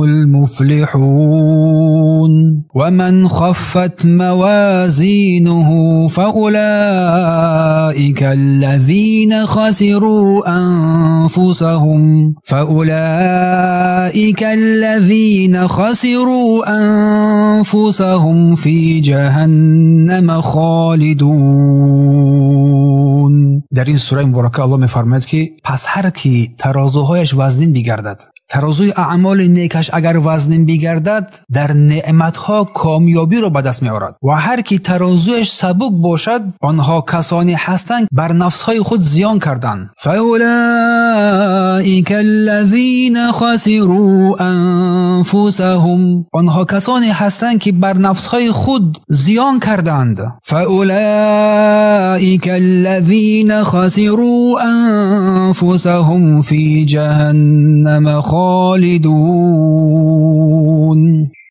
المفلحون ومن خفت موازینه فاولئک الذین خسروا انفسهم فاولئک الذین خسروا انفسهم فی جهنم خالدون. در این سوره مبارکه الله میفرماید که پس هر کی ترازوهایش وزنین بگردد، тарозуи аъмоли некаш агар вазнин бигардад, дар неъматҳо комёбиро ба даст меорад. Ва ҳар ки тарозуяш сабук бошад, онҳо касоне ҳастанд бар нафсҳои худ зиён карданд. فاولئک الذین خسروا انفسهم. онҳо касоне ҳастанд ки бар нафсҳои худ зиён карданд. فاولئک الذین خسروا انفسهم فی جهنم خالدون.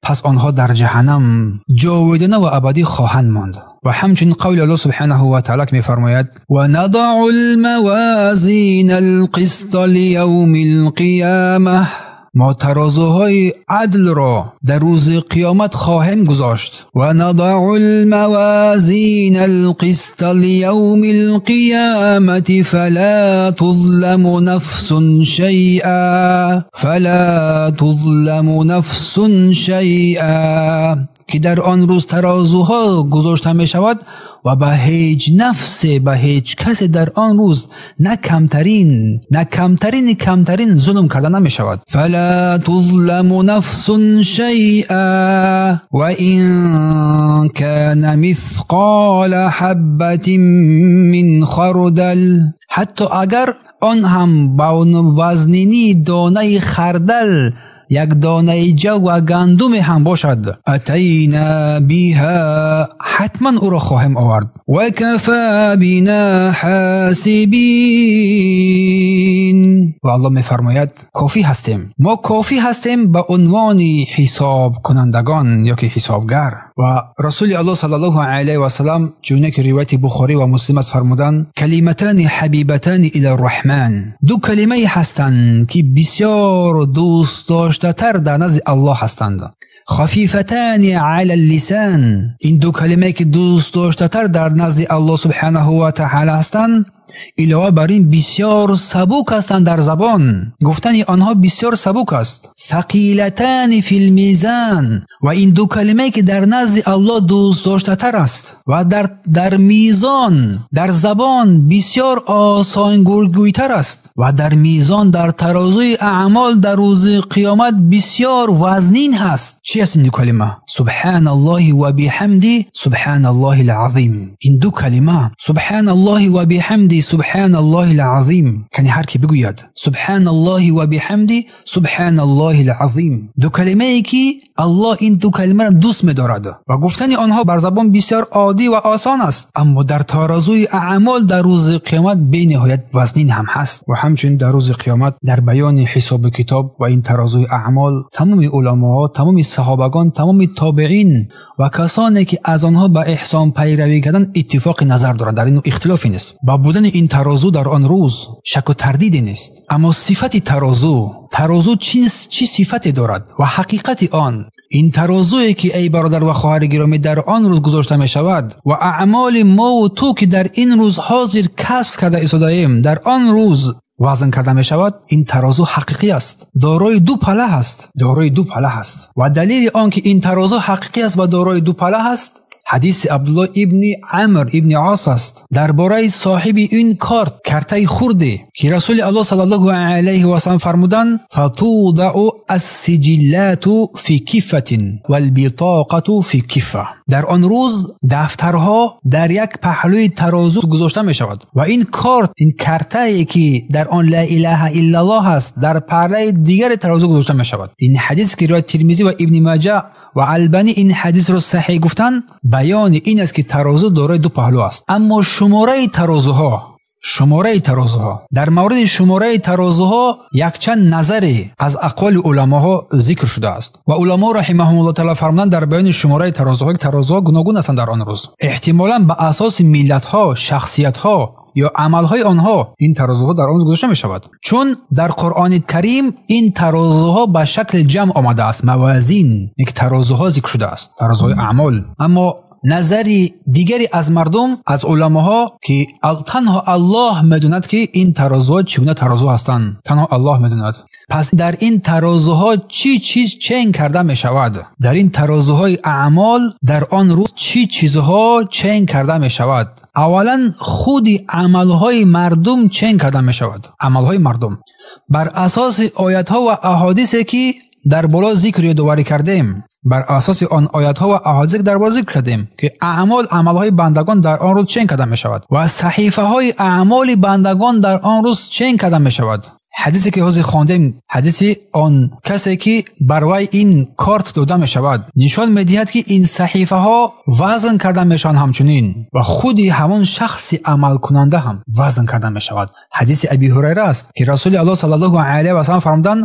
پس آنها در جهنم جاودانه و ابدی خواهند ماند. و همچنین قول الله سبحانه و تعالی که می‌فرماید و نضع الموازین القسط لیوم القیامه. ما ترازوهای عدل را در روز قیامت خواهیم گذاشت. و نضع الموازین القسط لیوم القیامة فلا تظلم نفس شیئا فلا تظلم نفس شیئا. که در آن روز ترازوها گذاشته می شود و به هیچ نفس، به هیچ کس در آن روز نه کمترین، نه کمترین کمترین ظلم کرده نمی شود. فلا تظلم نفس شیئا و این کان مثقال حبة من خردل. حتی اگر آن هم با وزنینی دانه خردل، یک دانه جو و گندم هم باشد، اتینا بها، حتما او را خواهیم آورد. و کفا بنا حاسبین. و الله میفرماید کافی هستیم، ما کافی هستیم به عنوان حساب کنندگان یا که حسابگر. و رسول الله صلی الله علیه و سلم چونه که روایت بخاری و مسلم است فرمودند کلمتان حبیبتان الی الرحمن، دو کلمه هستند که بسیار دوست داشته تر در نزد الله هستند. خفیفتان علی اللسان، این دو کلمه که دوست داشته تر در نزد الله سبحانه و تعالی هستند، علاوه بر این بسیار سبک هستند در زبان، گفتن آنها بسیار سبک است. ثقیلتان فی المیزان، و این دو کلمه که در نزد الله دوست داشته تر است و در میزان، در زبان بسیار آسان گویتر است و در میزان، در ترازوی اعمال در روز قیامت بسیار وزنین هست. چی است این دو کلمه؟ سبحان الله و بحمده سبحان الله العظیم. این دو کلمه سبحان الله و بحمده سبحان الله العظیم، یعنی هر کی بگوید سبحان الله و بحمده سبحان الله العظیم، دو کلمه ای که الله این دو کلمه را دوست می‌دارد و گفتن آنها بر زبان بسیار عادی و آسان است، اما در ترازوی اعمال در روز قیامت بی‌نهایت وزنین هم هست. و همچنین در روز قیامت در بیان حساب کتاب و این ترازوی اعمال تمام علماها، تمام صحابگان، تمام تابعین و کسانی که از آنها به احسان پیروی کردند اتفاق نظر دارند، در این اختلافی نیست. با بودن این ترازو در آن روز شک و تردیدی نیست، اما صفت ترازو، ترازو چی صفتی دارد و حقیقت آن، این ترازویی که ای برادر و خواهر گرامی در آن روز گذاشته می شود و اعمال ما و تو که در این روز حاضر کسب کرده ایستاده‌ایم در آن روز وزن کرده می شود، این ترازو حقیقی است، دارای دو پله است، دارای دو پله است. و دلیل آن که این ترازو حقیقی است و دارای دو پله است، حدیث عبدالله ابن عمر ابن عاص است درباره صاحب این کارت، کرته خرده که رسول الله صلی الله علیه و سلم فرمودند فتوضع السجلات فی کفة والبطاقة فی کفة. در آن روز دفترها در یک پهلوی ترازو گذاشته می شود و این کارت، این کرته که در آن لا اله الا الله است، در پهلوی دیگر ترازو گذاشته می شود. این حدیث که روایت ترمذی و ابن ماجه و البانی این حدیث رو صحیح گفتن، بیان این است که ترازو دارای دو پهلو است، اما شماره ترازوها، شماره ترازوها، در مورد شماره ترازوها یکچند نظری از اقوال علماها ذکر شده است و علما رحمهم الله تعالی فرمودند در بیان شماره ترازوها که ترازوها گوناگون هستند در آن روز، احتمالاً به اساس ملت‌ها، شخصیت‌ها یا عمل‌های آنها این ترازوها در آن روز گذاشته می شود، چون در قرآن کریم این ترازوها به شکل جمع آمده است، موازین، یک ترازوها ذکر شده است، ترازوهای اعمال. اما نظری دیگری از مردم، از علماها که تنها الله میدوند که این ترازوها چگونه ترازو هستند، تنها الله میدوند. پس در این ترازوها چی چیز چین کرده می شود؟ در این ترازوهای اعمال در آن روز چی چیزها چین کرده می شود؟ Аввалан худи амалҳои мардум чен карда мешавад. Амалҳои мардум бар асоси оятҳо ва аҳодисе ки дар боло зикр ёдоварӣ кардем, бар асоси он оятҳо ва аҳодисе ки дар боло зикр кардем, ки аъмол, амалҳои бандагон дар он рӯз чен карда мешавад ва саҳифаҳои аъмоли бандагон дар он рӯз чен карда мешавад. Ҳадисе ки ҳозир хондем, ҳадиси он касе ки бар вай ин корт дода мешавад, нишон медиҳад ки ин саҳифаҳо вазн карда мешаванд ҳамчунин ва худи ҳамон шахси амалкунанда ҳам вазн карда мешавад. Ҳадиси Аби Ҳурайра аст ки Расули Аллоҳ саллаллоҳу алайҳи васаллам фармуданд: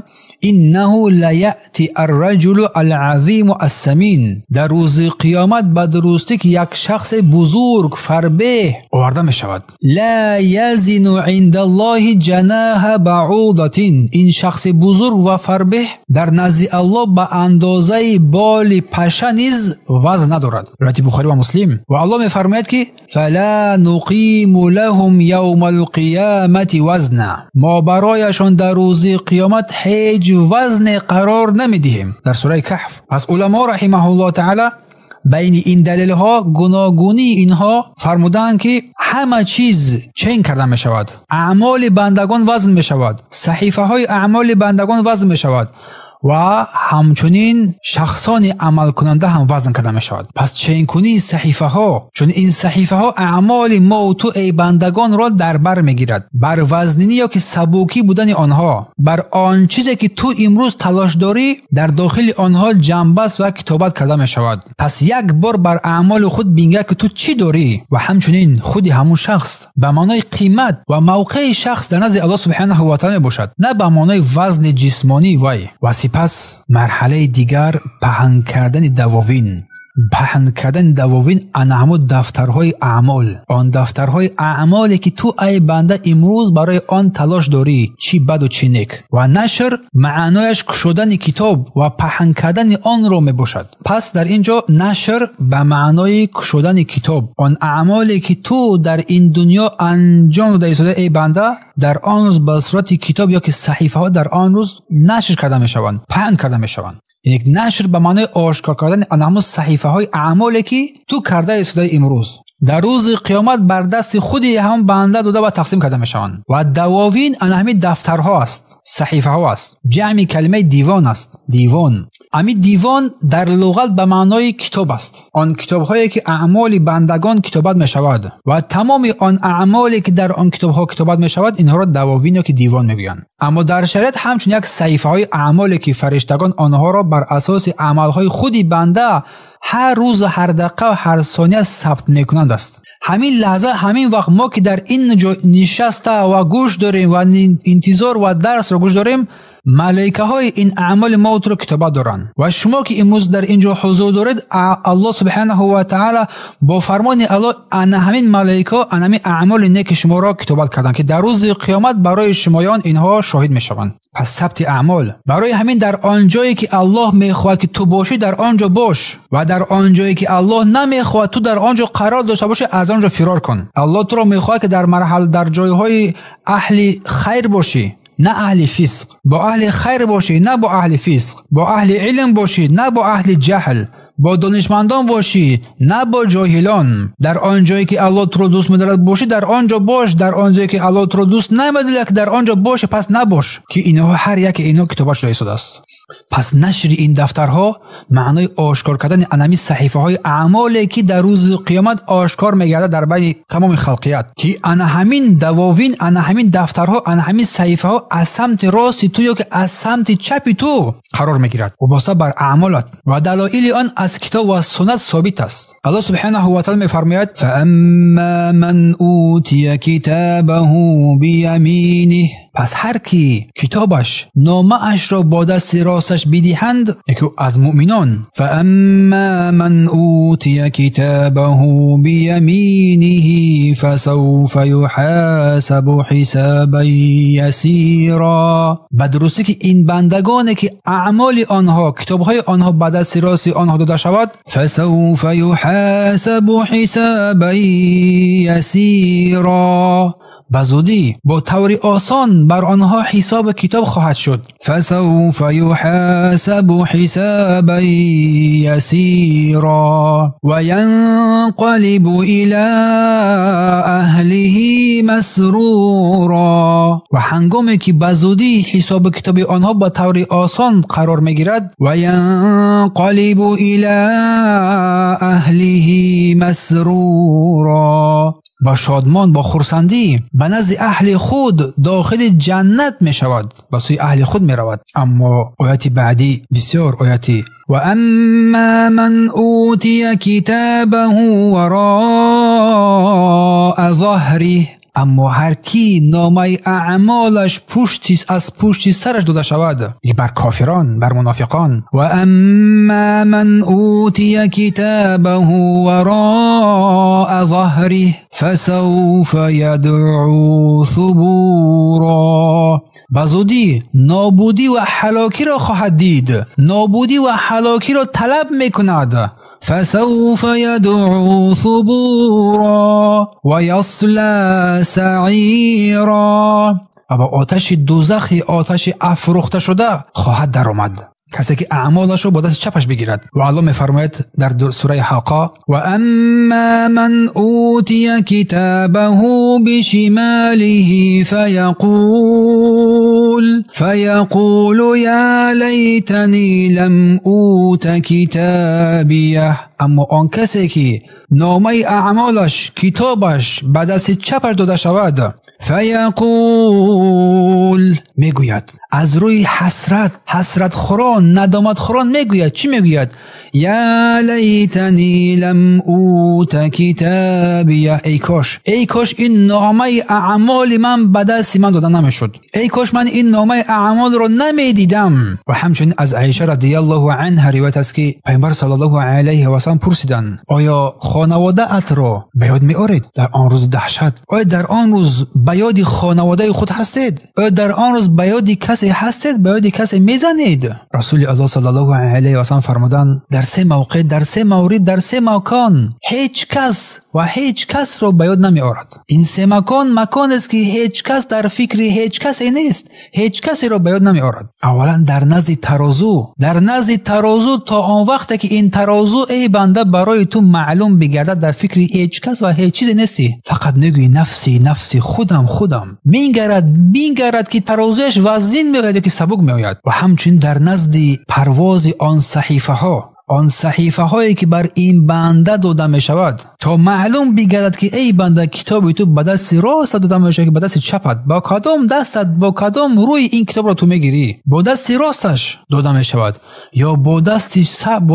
иннаҳу лаяъти арраҷулу алъазиму ассамин. Дар рӯзи қиёмат ба дурустӣ ки як шахси бузург фарбеҳ оварда мешавад. Ла язину индаллоҳи ҷанаҳа баъудатин. Ин шахси бузург ва фарбеҳ дар назди Аллоҳ ба андозаи боли паша низ вазн надорад. Ривояти Бухорӣ ва Муслим. Ва Аллоҳ мефармояд ки фала нуқиму лаҳум явмал қиёмати вазна. Мо барояшон дар рӯзи қиёмат ҳеҷ вазне қарор намедиҳем. Дар сураи Каҳф. Пас уламо раҳимаҳуллоҳ таъала байни ин далелҳо гуногунии инҳо фармудаанд ки ҳама чиз чен карда мешавад. Аъмоли бандагон вазн мешавад, саҳифаҳои аъмоли бандагон вазн мешавад ва ҳамчунин шахсони амалкунанда ҳам вазн карда мешавад. Пас ченкунии саҳифаҳо, чун ин саҳифаҳо аъмоли мо ва ту эй бандагонро дар бар мегирад, бар вазнинӣ ё ки сабукӣ будани онҳо, бар он чизе ки ту имрӯз талош дорӣ дар дохили онҳо ҷамъбаст ва китобат карда мешавад. Пас як бор бар аъмоли худ бингар ки ту чӣ дорӣ ва ҳамчунин худи ҳамон шахс ба маънои қимат ва мавқеи шахс дар назди Аллоҳ субҳанаҳу ва таъала мебошад, на ба маънои вазни ҷисмонии вай. Ва пас марҳалаи дигар паҳн кардани давовин. Паҳн кардани давовин ана ҳамон дафтарҳои аъмол, он дафтарҳои аъмоле ки ту ай банда имрӯз барои он талош дорӣ, чӣ баду чӣ нек. Ва нашр маънояш кушодани китоб ва паҳн кардани онро мебошад. Пас дар ин ҷо нашр ба маънои кушодани китоб, он аъмоле ки ту дар ин дунё анҷом дода истода эй банда, дар он рӯз ба сурати китоб ё ки саҳифаҳо дар он рӯз нашр карда мешаванд, паҳн карда мешаванд. Яъне нашр ба маънои ошкор кардани ана ҳамон саҳифаҳои аъмоле ки ту карда истодаи имрӯз дар рӯзи қиёмат бар дасти худи ҳамон банда дода ва тақсим карда мешаванд. Ва давовин ана ҳамин дафтарҳо аст, саҳифаҳо аст, ҷамъи калимаи дивон аст. Дивон, ҳамин дивон дар луғат ба маънои китоб аст. Он китобҳое ки аъмоли бандагон китобат мешавад ва тамоми он аъмоле ки дар он китобҳо китобат мешавад, инҳоро давовин ё ки дивон мегӯянд. Аммо дар шариат ҳамчун як саҳифаҳои аъмоле ки фариштагон онҳоро бар асоси амалҳои худи банда ҳар рӯз, ҳар дақиқа ва ҳар сония сабт мекунанд аст. Ҳамин лаҳза, ҳамин вақт мо ки дар ин ҷо нишаста ва гӯш дорем ва интизор ва дарсро гӯш дорем, малоикаҳои ин аъмоли мо туро китобат доранд. Ва шумо ки имрӯз дар ин ҷо ҳузур доред, Аллоҳ субҳанаҳу ва таъала бо фармони Аллоҳ ана ҳамин малоикаҳо ана ҳамин аъмоли неки шуморо китобат карданд ки дар рӯзи қиёмат барои шумоён инҳо шоҳид мешаванд. Пас сабти аъмол барои ҳамин дар он ҷое ки Аллоҳ мехоҳад ки ту бошӣ, дар он ҷо бош, ва дар он ҷое ки Аллоҳ намехоҳад ту дар он ҷо қарор дошта бошӣ, аз он ҷо фирор кун. Аллоҳ туро мехоҳад ки дар марҳала, дар ҷойҳои аҳли хайр бошӣ, на аҳли фисқ. Бо аҳли хайр бошӣ, на бо аҳли фисқ. Бо аҳли илм бошӣ, на бо аҳли ҷаҳл. Бо донишмандон бошӣ, на бо ҷоҳилон. Дар он ҷое ки Аллоҳ туро дӯст медорад бошӣ, дар он ҷо бош. Дар он ҷое ки Аллоҳ туро дӯст намедорад ки дар он ҷо бошӣ, пас набош, ки инҳо ҳар яке инҳо китобат шуда истодааст. Пас нашри ин дафтарҳо маънои ошкор кардани анами саҳифаҳои аъмоле ки дар рӯзи қиёмат ошкор мегардад дар байни тамоми халқият, ки ана ҳамин давовин, ана ҳамин дафтарҳо, ана ҳамин саҳифаҳо аз самти рости ту ё ки аз самти чапи ту қарор мегирад вобаста бар аъмолат. Ва далоили он аз китоб ва суннат собит аст. Аллоҳ субҳанаҳу ва таъала мефармояд: фаамма ман утия китабаҳу бияминиҳ. Пас ҳар ки китобаш, номаашро бо дасти росташ бидиҳанд, яке аз муъминон, фаамма ман утия китабаҳу бияминиҳи фасавфа юҳасабу ҳисабан ясира. Ба дурустӣ ки ин бандагоне ки аъмоли онҳо, китобҳои онҳо ба дасти рости онҳо дода шавад, фасавфа юҳасабу ҳисабан ясира. به زودی با طور آسان بر آنها حساب کتاب خواهد شد. فسوف یحاسب حسابا یسیرا وینقلب الی اهله مسرورا. و هنگامی که به زودی حساب کتاب آنها با طور آسان قرار میگیرد، وینقلب الی اهله مسرورا، با شادمان، با خرسندی به نزد اهل خود داخل جنت می شود، به سوی اهل خود می رود. اما آیت بعدی بسیار آیتی و اما من اوتی کتابه وراء ظهره، اما هر کی نامه اعمالش از پشت سرش داده شود، بر کافران، بر منافقان. و اما من اوتی کتابه وراء ظهره فسوف یدعو ثبورا، به زودی نابودی و هلاکی را خواهد دید، نابودی و هلاکی را طلب میکند. فسوف يدعو ثبورا ويصلى سعيرا، و با آتش دوزخ، آتش افروخته شده خواهد در آمد. کسی که اعمالش رو با دست چپش بگیرد. و الله میفرماید در سوره حاقه و اما من اوتی کتابه بشماله فیقول یا لیتنی لم اوت کتابیه. اما آن کسی که نامه اعمالش، کتابش به دست چپش داده شود، فیقول، میگوید از روی حسرت، حسرت خوران، ندامت خوران میگوید. چی میگوید؟ یا لیتنی لم اوت کتابیه، ای کاش، ای کاش این نامه اعمال من به دست من داده نمیشد، ای کاش من این نامه اعمال رو نمیدیدم. و همچنین از عایشه رضی الله عنها روایت است که پیامبر صلی الله علیه و سلم پرسیدند آیا خانواده ات را به یاد میآورید در آن روز دهشت؟ آیا در آن روز به یاد خانواده خود هستید؟ آیا در آن روز به یاد کسی هستید؟ به یاد کسی میزنید؟ رسول الله صلی الله علیه و سلم فرمودند در سه موقع، در سه مورد، در سه مکان هیچ کس و هیچ کس را به یاد نمی آورد. این سه مکان مکان است که هیچ کس در فکر هیچ کسی نیست، هیچ کسی را به یاد نمی آورد. اولا در نزد ترازو، در نزد ترازو تا آن وقت که این ترازو ای بنده برای تو معلوم بگردد در فکر هیچ کس و هیچ چیزی نیستی، فقط میگویی نفسی نفسی، خودم خودم. میگرد که ترازویش وزین میآید که سبک میآید. و همچنین در نزد پرواز آن صحیفه ها، آن صحیفه هایی که بر این بنده داده می شود تا معلوم بگردد که ای بنده کتاب تو به دست راست داده می شود که به دست چپت، با کدام دستت، با کدام روی این کتاب را تو میگیری، با دست راستش داده می شود یا با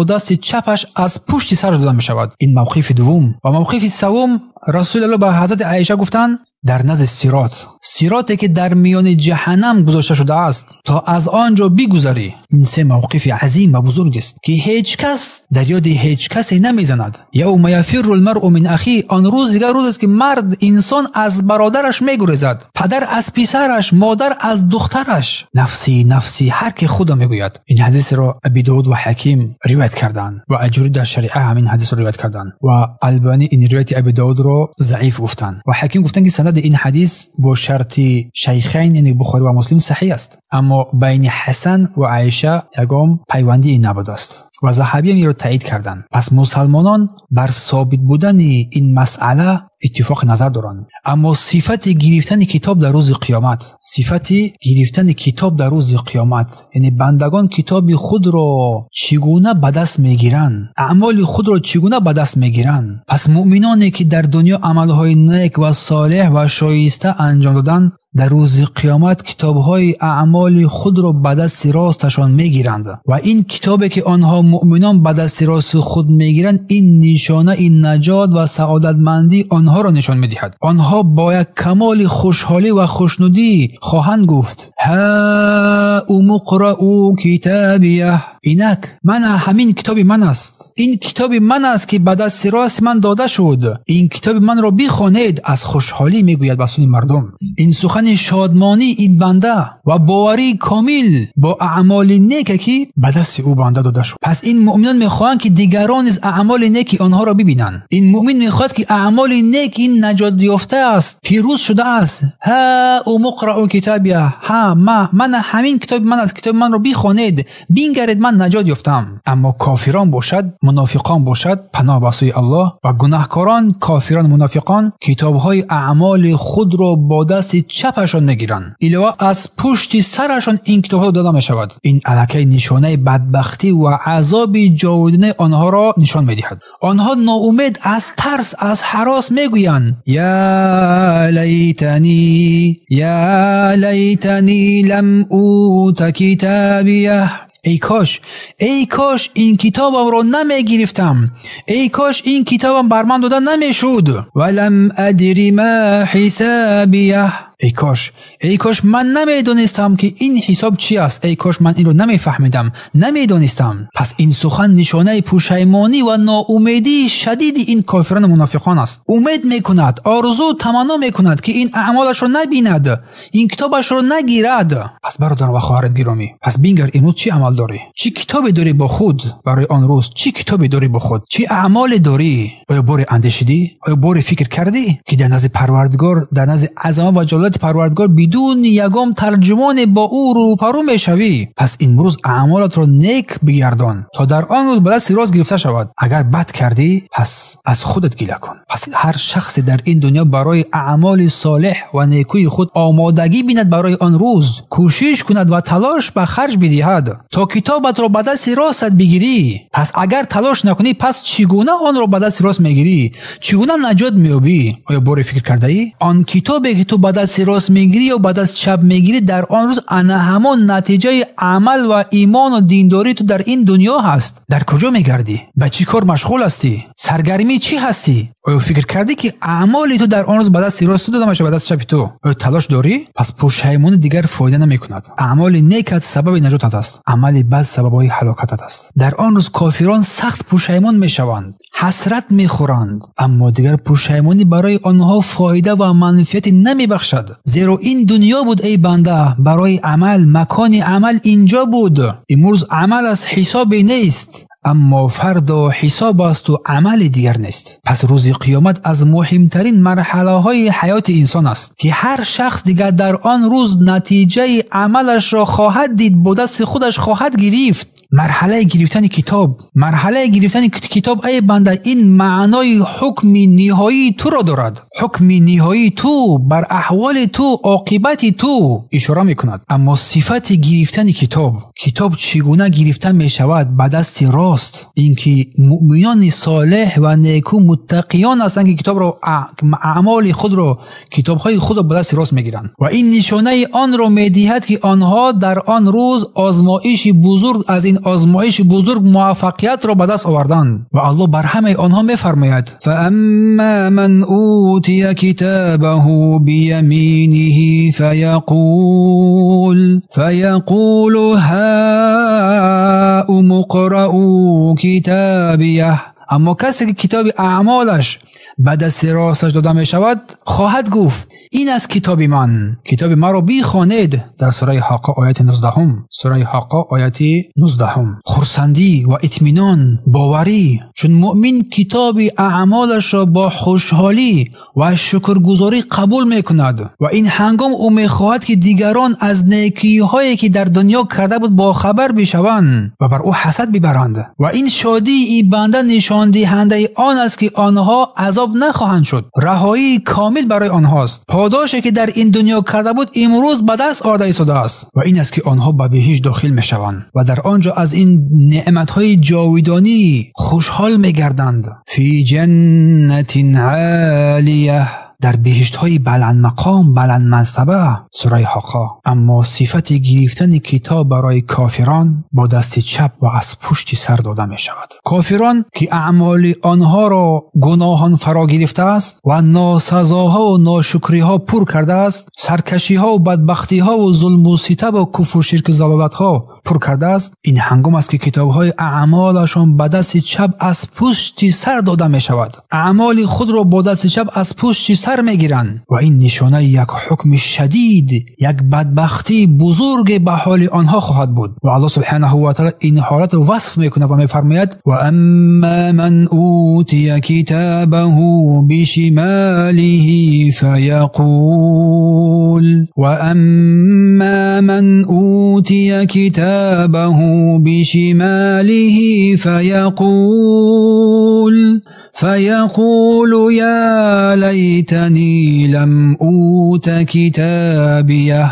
دست چپش از پشت سر داده می شود. این موقف دوم. و موقف سوم رسول الله به حضرت عایشه گفتند در نزد صراط، صراطی که در میان جهنم گذاشته شده است تا از آنجا بگذری. این سه موقف عظیم و بزرگ است که هیچ کس در یاد هیچ کسی نمیزند. یوم یفر المرء من اخی، آن روز دیگر روز است که مرد، انسان از برادرش میگریزد، پدر از پسرش، مادر از دخترش. نفسی نفسی، هر کی خدا میگوید. این حدیث را ابی داود و حکیم روایت کردند و اجوری در شریعه همین حدیث را روایت کردند و البانی این روایت ابی داود را ضعیف گفتند و حکیم گفتند که سند این حدیث با شرط شیخین یعنی بخاری و مسلم صحیح است، اما بین حسن و عایشه یگام پیوندی نبوده است و ذهبی هم این را تایید کردند. پس مسلمانان بر ثابت بودن این مسئله اتفاق نظر دارند، اما صفت گرفتن کتاب در روز قیامت، صفت گرفتن کتاب در روز قیامت، یعنی بندگان کتاب خود را چگونه به دست میگیرند، اعمال خود را چگونه به دست میگیرند. پس مؤمنانی که در دنیا عملهای نیک و صالح و شایسته انجام دادند در روز قیامت کتابهای اعمال خود را به دست راستشان میگیرند و این کتابی که آنها مؤمنان به دست راست خود میگیرند این نشانه این نجات و سعادتمندی آنها را نشان میدهد. آنها با یک کمال خوشحالی و خوشنودی خواهند گفت ها اقرأوا کتابیه، اینک من همین کتاب من است، این کتاب من است که به دست راست من داده شد، این کتاب من را بخوانید. از خوشحالی میگوید به سوی مردم. این سخن شادمانی این بنده و باوری کامل با اعمال نیک که به دست او بنده داده شد. پس این مؤمنان میخواهند که دیگران نیز اعمال نیک آنها را ببینند. این مؤمن میخواهد که اعمال нек ин наҷот ёфта аст, пирӯз шудааст. Ҳа умқраъу китобия, ҳа ман ҳамин китоби ман аст, китоби манро бихонед, бингаред, ман наҷот ёфтам. Аммо кофирон бошад, мунофиқон бошад, паноҳ ба сӯи Аллоҳ, ва гунаҳкорон, кофирон, мунофиқон китобҳои аъмоли худро бо дасти чапашон мегиранд. Илова аз пушти сарашон ин китобҳо дода мешавад. Ин аллакай нишонаи бадбахтӣ ва азоби ҷовидонаи онҳоро нишон медиҳад. Онҳо ноумед аз тарс, аз ҳарос мегӯянд: я лайтани, я лайтани лам ута китабия. Эй кош, эй кош ин китобамро намегирифтам, эй кош ин китобам бар ман дода намешуд. Ва лам адри ма ҳисабия. Эй кош, эй кош ман намедонистам ки ин ҳисоб чи аст, эй кош ман инро намефаҳмидам, намедонистам. Пас ин сухан нишонаи пушаймонӣ ва ноумедии шадиди ин кофирону мунофиқон аст. Умед мекунад, орзу таманно мекунад ки ин аъмолашро набинад, ин китобашро нагирад. Пас бародарон ва хоҳарон гиромӣ, пас бингар имрӯз чӣ амал дорӣ, чӣ китобе дорӣ бо худ барои он рӯз, чӣ китобе дорӣ бо худ, чӣ аъмоле дорӣ? Оё боре андешидӣ? Оё боре фикр кардӣ ки дар назди Парвардигор, дар назди азамат ва ҷалолати Парвардигор бидуни ягон тарҷумоне бо ӯ рӯпарӯ мешавӣ? Пас имрӯз аъмолатро нек бигардон, то дар он рӯз ба дасти рост гирифта шавад. Агар бад кардӣ, пас аз худат гила кун. Пас ҳар шахсе дар ин дунё барои аъмоли солеҳ ва некӯи худ омодагӣ бинад, барои он рӯз кӯшиш кунад ва талош ба харҷ бидиҳад, то китобатро ба дасти ростат бигирӣ. Пас агар талош накунӣ, пас чӣ гуна онро ба дасти рост мегирӣ? Чӣ гуна наҷот меёбӣ? Оё боре фикр кардаӣ? Он китобе ки ту ба дасти рост мегирӣ ё ба дасти чап мегирӣ, дар он рӯз ана ҳамон натиҷаи амал ва имону диндории ту дар ин дунё ҳаст. Дар куҷо мегардӣ? Ба чӣ кор машғул ҳастӣ? Саргармии чӣ ҳастӣ? Оё фикр кардӣ ки аъмоли ту дар он рӯз ба дасти рост ту дода мешавад, ба дасти чапи ту? Оё талош дорӣ? Пас пушаймонӣ дигар фоида намекунад. Аъмоли некат сабаби наҷотат аст, амали бад сабабҳои ҳалокатат аст. Дар он рӯз кофирон сахт пушаймон мешаванд, ҳасрат мехӯранд, аммо дигар пушаймонӣ барои онҳо фоида ва манфиате намебахшад. Зеро ин дунё буд, эй банда, барои амал, макони амал инҷо буд. Имрӯз амал аз ҳисобе нест, аммо фардо ҳисоб асту амали дигар нест. Пас рӯзи қиёмат аз муҳимтарин марҳалаҳои ҳаёти инсон аст, ки ҳар шахс дигар дар он рӯз натиҷаи амалашро хоҳад дид, бо дасти худаш хоҳад гирифт. Марҳалаи гирифтани китоб, марҳалаи гирифтани китоб, эй банда, ин маънои ҳукми ниҳоии туро дорад. Ҳукми ниҳоии ту бар аҳволи ту, оқибати ту ишора мекунад. Аммо сифати гирифтани китоб, китоб чӣ гуна гирифта мешавад ба дасти рост, ин ки муъминони солеҳ ва неку муттақиён ҳастанд, ки китобро, аъмоли худро, китобҳои худро ба дасти рост мегиранд. Ва ин нишонаи онро медиҳад, ки онҳо дар он рӯз озмоиши бузург, аз ин озмоиши бузург муваффақиятро ба даст оварданд. Ва Аллоҳ бар ҳамаи онҳо мефармояд: фаамма ман утия китабаҳу бияминиҳи фаяқулу ҳаум иқраъу китобияҳ. Аммо касе ки китоби аъмолаш ба дасти росташ дода мешавад, хоҳад гуфт: ин аст китоби ман, китоби маро бихонед. Дар сураи Ҳоққа ояти 19, сураи Ҳоққа ояти 19. Хурсандӣ ва итминон, боварӣ, чун муъмин китоби аъмолашро бо хушҳолӣ ва шукргузорӣ қабул мекунад ва ин ҳангом ӯ мехоҳад ки дигарон аз некиҳое ки дар дунё карда буд бохабар бишаванд ва бар ӯ ҳасад бибаранд. Ва ин шодии банда нишондиҳандаи он аст, ки онҳо азоб нахоҳанд шуд. Раҳоии комил барои онҳост. Подоше ки дар ин дунё карда буд, имрӯз ба даст оварда истодааст. Ва ин аст ки онҳо ба биҳишт дохил мешаванд ва дар он ҷо аз ин неъматҳои ҷовидонӣ хушҳол мегарданд. Фи ҷаннатин олия, дар биҳиштҳои баландмақом, баландмансаба. Сураи Ҳоққа. Аммо сифати гирифтани китоб барои кофирон бо дасти чап ва аз пушти сар дода мешавад. Кофирон ки аъмоли онҳоро гуноҳон фаро гирифтааст ва носазоҳо ва ношукриҳо пур кардааст, саркашиҳо ва бадбахтиҳо ва зулму ситабу куфру ширку залолатҳо пур кардааст, ин ҳангом аст ки китобҳои аъмолашон ба дасти чап аз пушти сар дода мешавад. Аъмоли худро бо дасти чап аз пушти сар мегиранд ва ин нишонаи як ҳукми шадид, як бадбахтии бузурге ба ҳоли онҳо хоҳад буд. Ва Аллоҳ субҳанаҳу ва таъоло ин ҳолатро васф мекунад ва мефармояд: ва амма ман утия китабаҳу бишималиҳи фаяқул ва амма ман утия китабаҳу бишималиҳи фаяқул я лайтани лам ута китабияҳ.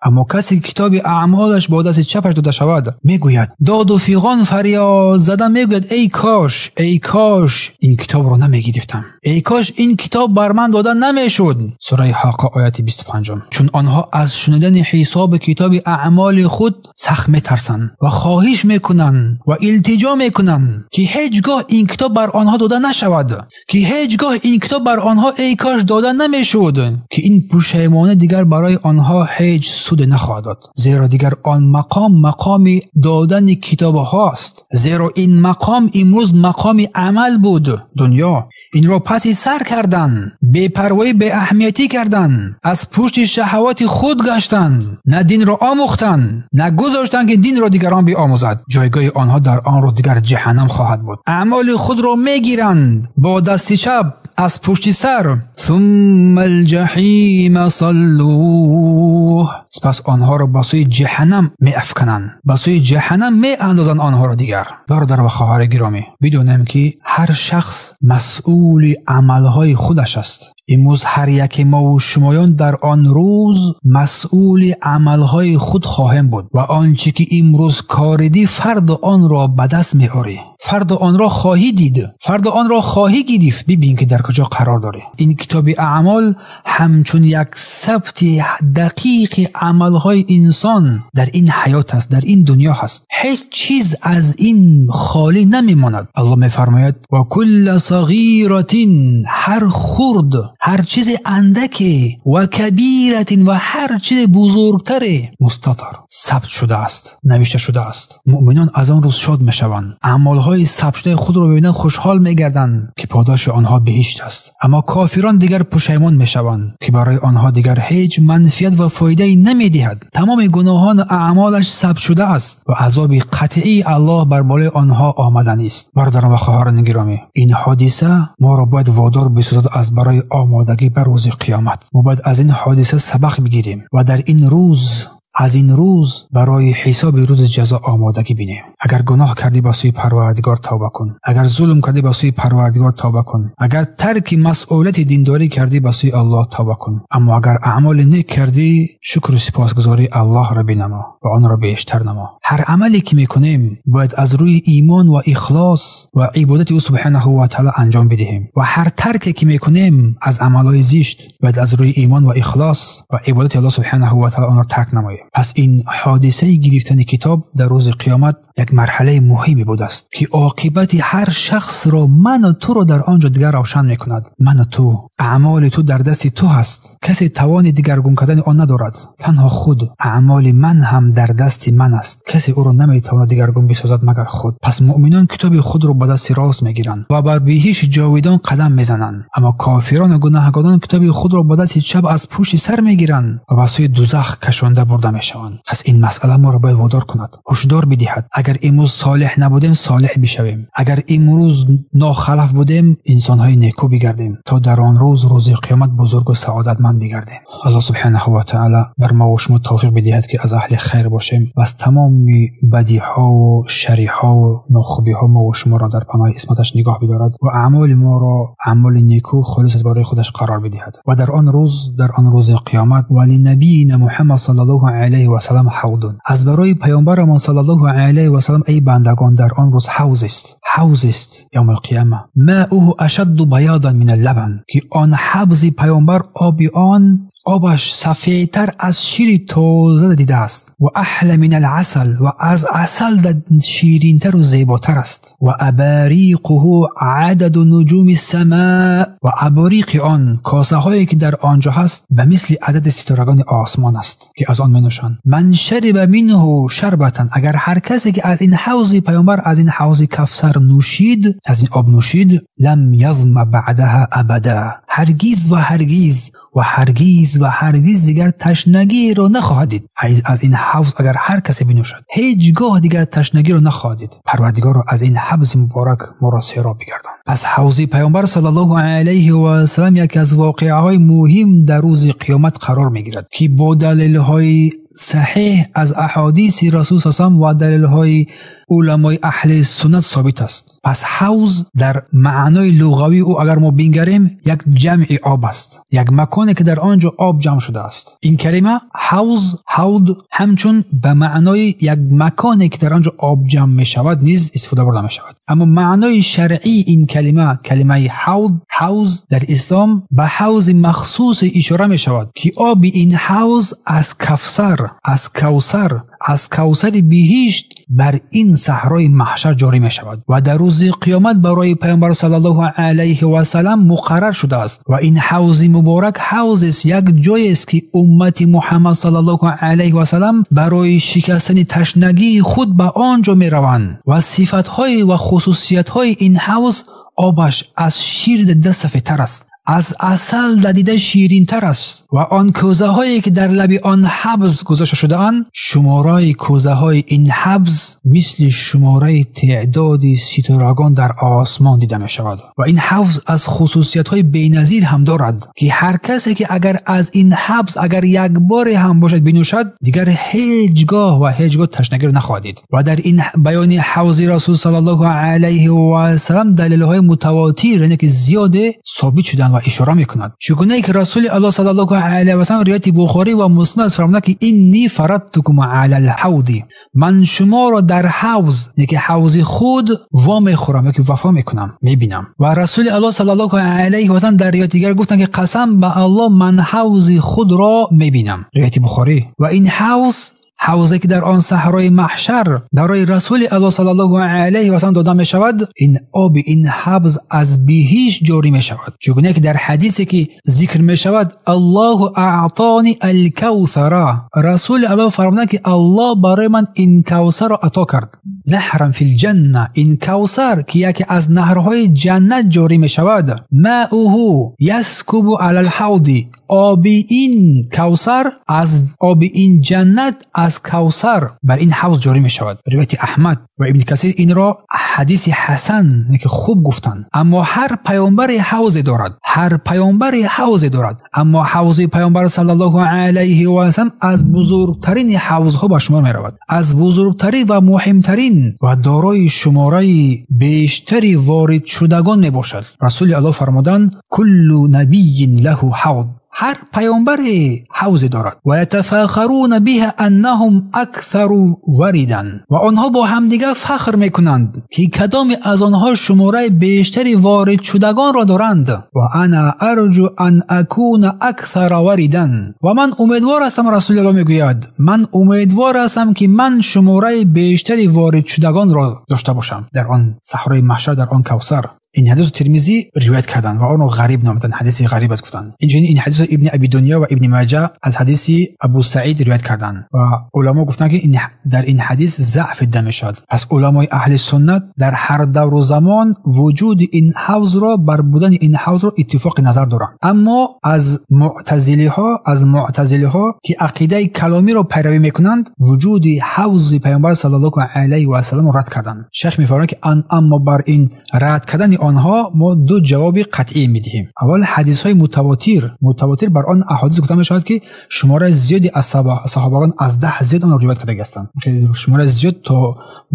Аммо касе китоби аъмолаш бо дасти чапаш дода шавад, мегӯяд, доду фиғон фарёд зада мегӯяд: эй кош, эй кош ин китобро намегирифтам, эй кош ин китоб бар ман дода намешуд. Сураи Ҳоққа ояти 25. Чун онҳо аз шунидани ҳисоби китоби аъмоли худ сахт метарсанд ва хоҳиш мекунанд ва илтиҷо мекунанд ки ҳеҷ гоҳ ин китоб бар онҳо дода нашавад, ки ҳеҷ гоҳ ин китоб бар онҳо эй кош дода намешуд, ки ин пушаймонӣ дигар барои онҳо ҳеҷ суд нахоҳад дод, зеро дигар он мақом мақоми додани китобҳост. Зеро ин мақом имрӯз мақоми амал буд. Дунё инро паси сар кардан, бепарвоӣ, беаҳамиятӣ кардан, аз пушти шаҳавати худ гаштан, на динро омӯхтан, на гузоштан ки динро дигарон биомӯзад. Ҷойгоҳи онҳо дар он рӯз дигар ҷаҳаннам хоҳад буд. Аъмоли худро мегиранд бо дасти чап аз пушти сар. Сумма алҷаҳима саллуҳ. Сипас онҳоро ба сӯи ҷаҳаннам меафкананд, ба сӯи ҷаҳаннам меандозанд онҳоро дигар. Бародар ва хоҳари гиромӣ, бидонем ки ҳар шахс масъули амалҳои худаш аст. Имрӯз ҳар яке мо ва шумоён дар он рӯз масъули амалҳои худ хоҳем буд ва он чӣ ки имрӯз коридӣ, фардо онро ба даст меорӣ, фардо онро хоҳӣ дид, фардо онро хоҳӣ гирифт. Бибин ки дар куҷо қарор дорӣ. Ин китоби аъмол ҳамчун як сабти дақиқи амалҳои инсон дар ин ҳаёт аст, дар ин дунё ҳаст. Ҳеҷ чиз аз ин холӣ намемонад. Аллоҳ мефармояд: ва кулла сағиратин, ҳар хурд, ҳар чизи андаке, ва кабиратин, ва ҳар чизи бузургтаре, мустатар, сабт шудааст, навишта шудааст. Муъминон аз он рӯз шод мешаванд, аъмолҳои сабтшудаи худро бибинанд хушҳол мегарданд ки подоши онҳо биҳишт аст. Аммо кофирон дигар пушаймон мешаванд ки барои онҳо дигар ҳеҷ манфиат ва фоидае намедиҳад. Тамоми гуноҳон аъмолаш сабт шудааст ва азоби қатъии Аллоҳ бар болои онҳо омаданист. Бародарон ва хоҳарони гиромӣ, ин ҳодиса моро бояд водор бисозад аз барои омодагӣ ба рӯзи қиёмат. Мо бояд аз ин ҳодиса сабақ бигирем ва дар ин рӯз, аз ин рӯз барои ҳисоби рӯзи ҷазо омодагӣ бинем. Агар гуноҳ кардӣ, ба сӯи Парвардигор тавба кун. Агар зулм кардӣ, ба сӯи Парвардигор тавба кун. Агар тарки масъулияти диндорӣ кардӣ, ба сӯи Аллоҳ тавба кун. Аммо агар аъмоли нек кардӣ, шукру сипосгузории Аллоҳро бинамо ва онро бештар намо. Ҳар амале ки мекунем бояд аз рӯи имон ва ихлос ва ибодати ӯ субҳанаҳу ва таъоло анҷом бидиҳем ва ҳар тарке ки мекунем аз амалҳои зишт бояд аз рӯи имон ва ихлос ва ибодати Аллоҳ субҳанаҳу ва таъоло онро тарк намоем. Пас ин ҳодисаи гирифтани китоб дар рӯзи қиёмат як марҳалаи муҳиме будааст ки оқибати ҳар шахсро ману туро дар он ҷо дигар равшан мекунад. Ману ту, аъмоли ту дар дасти ту ҳаст. Касе тавони дигаргун кардани он надорад. Танҳо худ. Аъмоли ман ҳам дар дасти ман аст. Касе ӯро наметавонад дигаргун бисозад магар худ. Пас муъминон китоби худро ба дасти рост мегиранд ва бар биҳишти ҷовидон қадам мезананд. Аммо кофирон ва гунаҳкорон китоби худро ба дасти чап аз пушти сар мегиранд ва ба сӯи дузах кашонда бурда мешаванд. Пас ин масъала моро бояд водор кунад, ҳушдор бидиҳад. Агар имрӯз солеҳ набудем, солеҳ бишавем. Агар имрӯз нохалаф будем, инсонҳои неку бигардем, то дар он рӯз, рӯзи қиёмат, бузургу саодатманд бигардем. Аллоҳ субҳанаҳу ва таъоло бар мо ва шумо тавфиқ бидиҳад ки аз аҳли хайр бошем ва аз тамоми бадиҳову шариҳову нохубиҳо мо ва шуморо дар паноҳи исматаш нигоҳ бидорад ва аъмоли моро аъмоли неку холис аз барои худаш қарор бидиҳад. Ва дар он рӯз, дар он рӯзи қиёмат, ва линабиина Муҳаммад саллаллоҳу алайҳи васаллам ҳавдун, аз барои паёмбарамон саллаллоҳу алайҳи васаллам, эй бандагон, дар он рӯз ҳавз аст, ҳавз аст, явмал қиёма, маъуҳу ашадду баядан минал лабан, ки он ҳавзи паёмбар оби он Обаш сафедтар аз шири тоза дида аст ва аҳла мин аласал ва аз асал ширинтар ва зеботар аст. Ва абариқуҳу ададу нуҷуми самаа ва абориқи он косаҳое ки дар он ҷо ҳаст ба мисли адади ситорагони осмон аст ки аз он менӯшанд. Ман шариба минҳу шарбатан, агар ҳар касе ки аз ин ҳавзи паёмбар, аз ин ҳавзи Кавсар нӯшид, аз ин об нӯшид, лам язма баъдаҳа абада, ҳаргиз ва ҳаргиз ва ҳаргиз ва ҳаргиз дигар ташнагиро нахоҳад дид. Аз ин ҳавз агар ҳар касе бинӯшад, ҳеҷ гоҳ дигар ташнагиро нахоҳад дид. Парвардигоро аз ин ҳавзи муборак моро сероб бигардон. Пас ҳавзи паёмбар саллаллоҳу алайҳи васаллам яке аз воқеаҳои муҳим дар рӯзи қиёмат қарор мегирад ки бо далелҳои саҳеҳ аз аҳодиси расул саллаллоҳу ва далелҳои уламои аҳли суннат собит аст. Пас ҳавз дар маънои луғавии ӯ агар мо бингарем, як ҷамъи об аст, як маконе ки дар он ҷо об ҷамъ шудааст. Ин калима ҳавз, ҳавд ҳамчун ба маънои як маконе ки дар он ҷо об ҷамъ мешавад низ истифода бурда мешавад. Аммо маънои шаръии ин калима, калимаи ҳавд, ҳавз дар ислом ба ҳавзи махсусе ишора мешавад ки оби ин ҳавз аз Кавсар, аз Кавсар, аз Кавсари биҳишт бар ин саҳрои маҳшар ҷорӣ мешавад ва дар рӯзи қиёмат барои паёмбар саллаллоҳу алайҳи васаллам муқаррар шудааст. Ва ин ҳавзи муборак ҳавзест, як ҷоест ки уммати Муҳаммад саллаллоҳу алайҳи васаллам барои шикастани ташнагии худ ба он ҷо мераванд ва сифатҳои ва хусусиятҳои ин ҳавз обаш аз шир дида сафедтар аст, аз асал дида ширинтар аст ва он кӯзаҳое ки дар лаби он ҳавз гузошта шудаанд, шумораи кӯзаҳои ин ҳавз мисли шумораи теъдоди ситорагон дар осмон дида мешавад. Ва ин ҳавз аз хусусиятҳои беназир ҳам дорад ки ҳар касе ки агар аз ин ҳавз агар як боре ҳам бошад бинӯшад, дигар ҳеҷ гоҳ ва ҳеҷ гоҳ ташнагиро нахоҳад дид. Ва дар ин баёни ҳавзи расул саллаллоҳу алайҳи васаллам далелҳои мутавотир, яъне ки зиёде собит шуданд ва ишора мекунад. Чунки расули Аллоҳ саллаллоҳу алайҳи васаллам ривояти Бухорӣ ва Муслим аст, фармуда ки инни фарадтукум алал ҳавди, ман шуморо дар ҳавз, яъне ки ҳавзи худ во мехӯрам, яъне ки вафо мекунам, мебинам. Ва расули Аллоҳ саллаллоҳу алайҳи васаллам дар ривояти дигар гуфтанд ки қасам ба Аллоҳ, ман ҳавзи худро мебинам. Ривояти Бухорӣ. Ва ин ҳавз, ҳавзе ки дар он саҳрои маҳшар барои расули Аллоҳ саллаллоҳу алайҳи васаллам дода мешавад, ин оби ин ҳавз аз биҳишт ҷорӣ мешавад. Чунки дар ҳадисе ки зикр мешавад, Аллоҳу аътони алкавсара, расули Аллоҳ фармуданд ки Аллоҳ барои ман ин кавсарро ато кард. Наҳран фил ҷанна, ин кавсар ки яке аз наҳрҳои ҷаннат ҷорӣ мешавад, маъуҳу яскубу алал ҳавди, оби ин кавсар аз оби ин ҷаннат аз кавсар бар ин ҳавз ҷорӣ мешавад. Ривояти Аҳмад ва Ибни Касир инро ҳадиси ҳасан, ки хуб гуфтанд. Аммо ҳар паёмбаре ҳавзе дорад, ҳар паёмбаре ҳавзе дорад. Аммо ҳавзи паёмбар саллаллоҳу алайҳи васаллам аз бузургтарин ҳавзҳо ба шумор меравад, аз бузургтарин ва муҳимтарин ва дорои шумораи бештари ворид шудагон мебошад. Расули Аллоҳ фармуданд: куллу набийин лаҳу ҳавд, ҳар паёмбаре ҳавзе дорад. Ва ятафахаруна биҳа аннаҳум аксару варидан, ва онҳо бо ҳамдигар фахр мекунанд ки кадоме аз онҳо шумораи бештари ворид шудагонро доранд. Ва ана арҷу ан акуна аксара варидан, ва ман умедвор ҳастам, расули Аллоҳ мегӯяд, ман умедвор ҳастам ки ман шумораи бештари ворид шудагонро дошта бошам дар он саҳрои маҳшар, дар он кавсар. Ин ҳадисро Термизӣ ривоят карданд ва онро ғариб номиданд, ҳадиси ғариб аст гуфтанд. Инчунин ин ҳадисро Ибни Аби Дунё ва Ибни Маҷа аз ҳадиси Абу Саид ривоят карданд ва уламо гуфтанд ки дар ин ҳадис заъф дида мешавад. Пас уламои аҳли суннат дар ҳар давру замон вуҷуди ин ҳавзро, бар будани ин ҳавзро иттифоқи назар доранд. Аммо аз муътазилиҳо ки ақидаи каломиро пайравӣ мекунанд, вуҷуди ҳавзи паёмбар саллаллоҳу алайҳи васалламро рад карданд. Шайх мефармояд ки аммо бар ин рад кардани онҳо мо ду ҷавоби қатъӣ медиҳем. Аввал, ҳадисҳои мутавотир бар он аҳодис гуфта мешавад ки шумораи зиёди аз саҳобагон аз 10 зиёд онро ривоят карда ҳастанд, шумораи зиёд то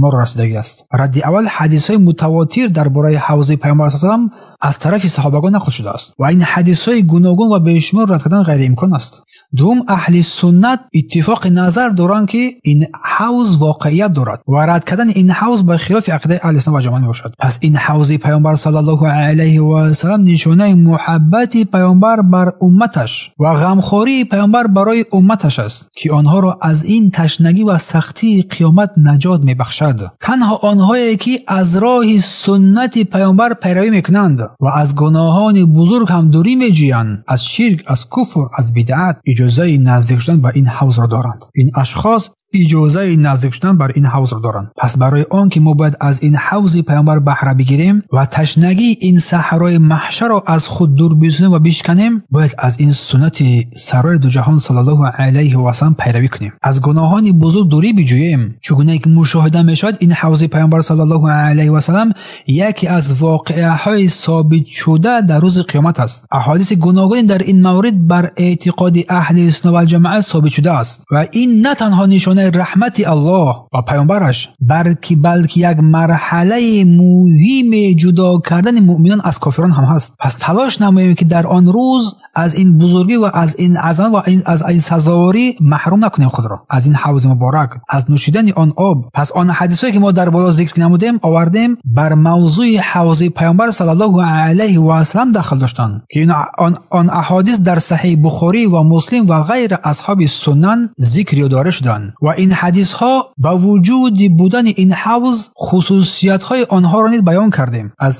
моро расидагӣ аст. Радди аввал, ҳадисҳои мутавотир дар бораи ҳавзи паёмбар саллаллоҳу алайҳи васаллам аз тарафи саҳобагон нақл шудааст ва ин ҳадисҳои гуногун ва бешумор рад кардан ғайриимкон аст. Дуюм, аҳли суннат иттифоқи назар доранд, ки ин ҳавз воқеият дорад ва рад кардани ин ҳавз ба хилофи ақидаи аҳли суннат ва ҷамоат мебошад. Пас ин ҳавзи паёмбар саллаллоҳу алайҳи васаллам нишонаи муҳаббати паёмбар бар умматаш ва ғамхории паёмбар барои умматаш аст, ки онҳоро аз ин ташнагӣ ва сахтии қиёмат наҷот мебахшад. Танҳо онҳое ки аз роҳи суннати паёмбар пайравӣ мекунанд ва аз гуноҳони бузург ҳам дурӣ меҷӯянд, аз ширк, аз куфр, аз бидъат, иҷозаи наздик шудан ба ин ҳавзро доранд. Ин ашхос иҷозаи наздик шудан бар ин ҳавзро доранд. Пас барои он ки мо бояд аз ин ҳавзи паёмбар баҳра бигирем ва ташнагии ин саҳрои маҳшарро аз худ дур бисунем ва бишканем, бояд аз ин суннати сарвари дуҷаҳон саллаллоҳу алайҳи васаллам пайравӣ кунем, аз гуноҳони бузург дурӣ биҷӯем. Чугуна ки мушоҳида мешавад, ин ҳавзи паёмбар саллаллоҳу алайҳи васаллам яке аз воқеаҳои собитшуда дар рӯзи қиёмат аст. Аҳодиси гуногун дар ин маврид бар эътиқоди аҳли суннат вал ҷамоат собит шудааст ва ин на танҳо нишонаи раҳмати Аллоҳ ва паёмбараш, балки як марҳалаи муҳими ҷудо кардани муъминон аз кофирон ҳам ҳаст. Пас талош намоем, ки дар он рӯз аз ин бузургӣ ва аз ин азамат ва аз ин сазоворӣ маҳрум накунем худро, аз ин ҳавзи муборак, аз нӯшидани он об. Пас он ҳадисҳое ки мо дар боло зикр намудем, овардем, бар мавзӯи ҳавзи паёмбар саллаллоҳу алайҳи васаллам дахл доштанд, ки он аҳодис дар саҳеҳи Бухорӣ ва Муслим ва ғайр асҳоби суннан зикр ёдоварӣ шуданд ва ин ҳадисҳо ба вуҷуди будани ин ҳавз хусусиятҳои онҳоро низ баён кардем аз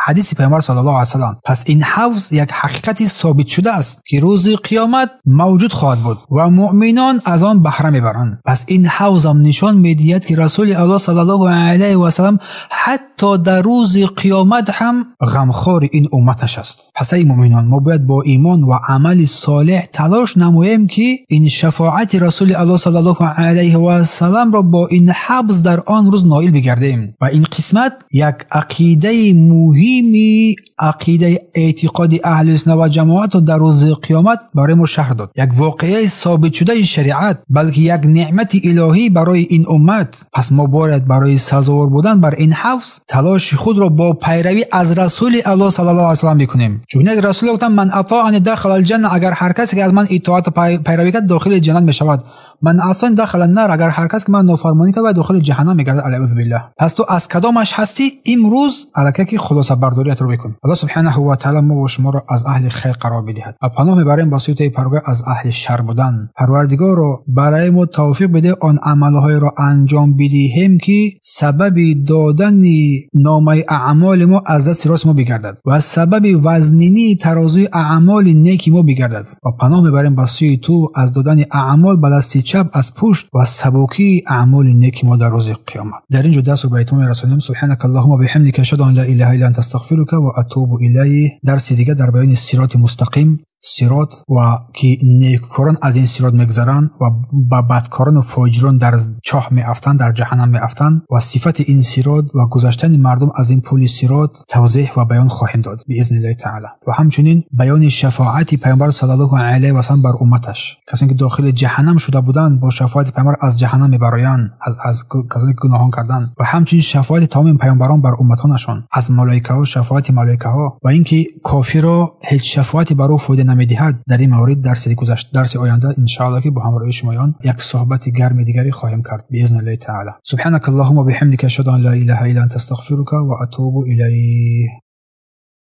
ҳадиси паёмбар саллаллоҳу алайҳи васаллам. Пас ин ҳавз як ҳақиқати собит шудааст, ки рӯзи қиёмат мавҷуд хоҳад буд ва муъминон аз он баҳра мебаранд. Пас ин ҳавзам нишон медиҳад, ки расули Аллоҳ саллаллоҳу алайҳи васаллам ҳатто дар рӯзи қиёмат ҳам ғамхори ин умматаш аст. Пас эй муъминон, мо бояд бо имон ва амали солеҳ талош намоем, ки ин шафоати расули Аллоҳ саллаллоҳу алайҳи васалламро бо ин ҳавз дар он рӯз ноил бигардем. Ва ин қисмат як ақидаи муҳими ақидаи эътиқоди аҳли суннат ва ҷамоатро дар рӯзи қиёмат барои мо шарҳ дод. Як воқеаи собитшудаи шариат, балки як неъмати илоҳӣ барои ин уммат. Пас мо бояд барои сазовор будан бар ин ҳавз талоши худро бо пайравӣ аз расули Аллоҳ саллаллоҳу алайҳи васаллам бикунем. Чун як расул гуфтанд: ман атоани дахала алҷанна, агар ҳар касе ки аз ман итоат пайравӣ кард дохили ҷаннат мешавад. Ман асани дахала нар, агар ҳар кас ки ман нофармонӣ кард дохили ҷаҳаннам мегардад, алаъузу биллаҳ. Пас ту аз кадомаш ҳастӣ имрӯз алакай ки хулоса бардориятро бикун. Аллоҳ субҳанаҳу ва таъала мо ва шуморо аз аҳли хайр қарор бидиҳад ва паноҳ мебарем ба сӯи Парвардигор аз аҳли шар будан. Парвардигорро барои мо тавфиқ биде он амалҳоеро анҷом бидиҳем, ки сабаби додани номаи аъмоли мо аз дасти рост мо бигардад ва сабаби вазнинии тарозуи аъмоли неки мо бигардад. Ва паноҳ мебарем ба сӯи ту аз додани аъмол ба дасти чап аз пушт ва сабукии аъмоли неки мо дар рӯзи қиёмат. Дар ин ҷо дарсро ба итмом мерасонем. Субҳанака аллоҳумма биҳамдика, ашҳаду ан ла илаҳа илла анта, астағфирука ва атубу илайк. Дарси дигар дар баёни сироти мустақим, сирот ва ки неккорон аз ин сирот мегузаранд ва ба бадкорон ва фоҷирон дар чоҳ меафтанд, дар ҷаҳаннам меафтанд ва сифати ин сирот ва гузаштани мардум аз ин пули сирот тавзеҳ ва баён хоҳем дод биизниллаҳи таъала. Ва ҳамчунин баёни шафоати паёмбар саллаллоҳу алайҳи васаллам бар умматаш, касоне ки дохили ҷаҳаннам шуда буданд бо шафоати паёмбар аз ҷаҳаннам мебароянд, аз касоне ки гуноҳон карданд, ва ҳамчунин шафоати тамоми паёмбарон бар умматонашон, аз малоикаҳо шафоати малоикаҳо, ва инки кофирро ҳеҷ шафоате бар ӯ фоида намедиҳад. Дар ин маврид дарси оянда иншоаллоҳ ки бо ҳамроҳии шумоён як суҳбати гарми дигаре хоҳем кард биизниллаҳи таъала. Субҳанака аллоҳумма биҳамдика, ашҳаду ан ла илаҳа илла анта, астағфирука ва атубу илайк.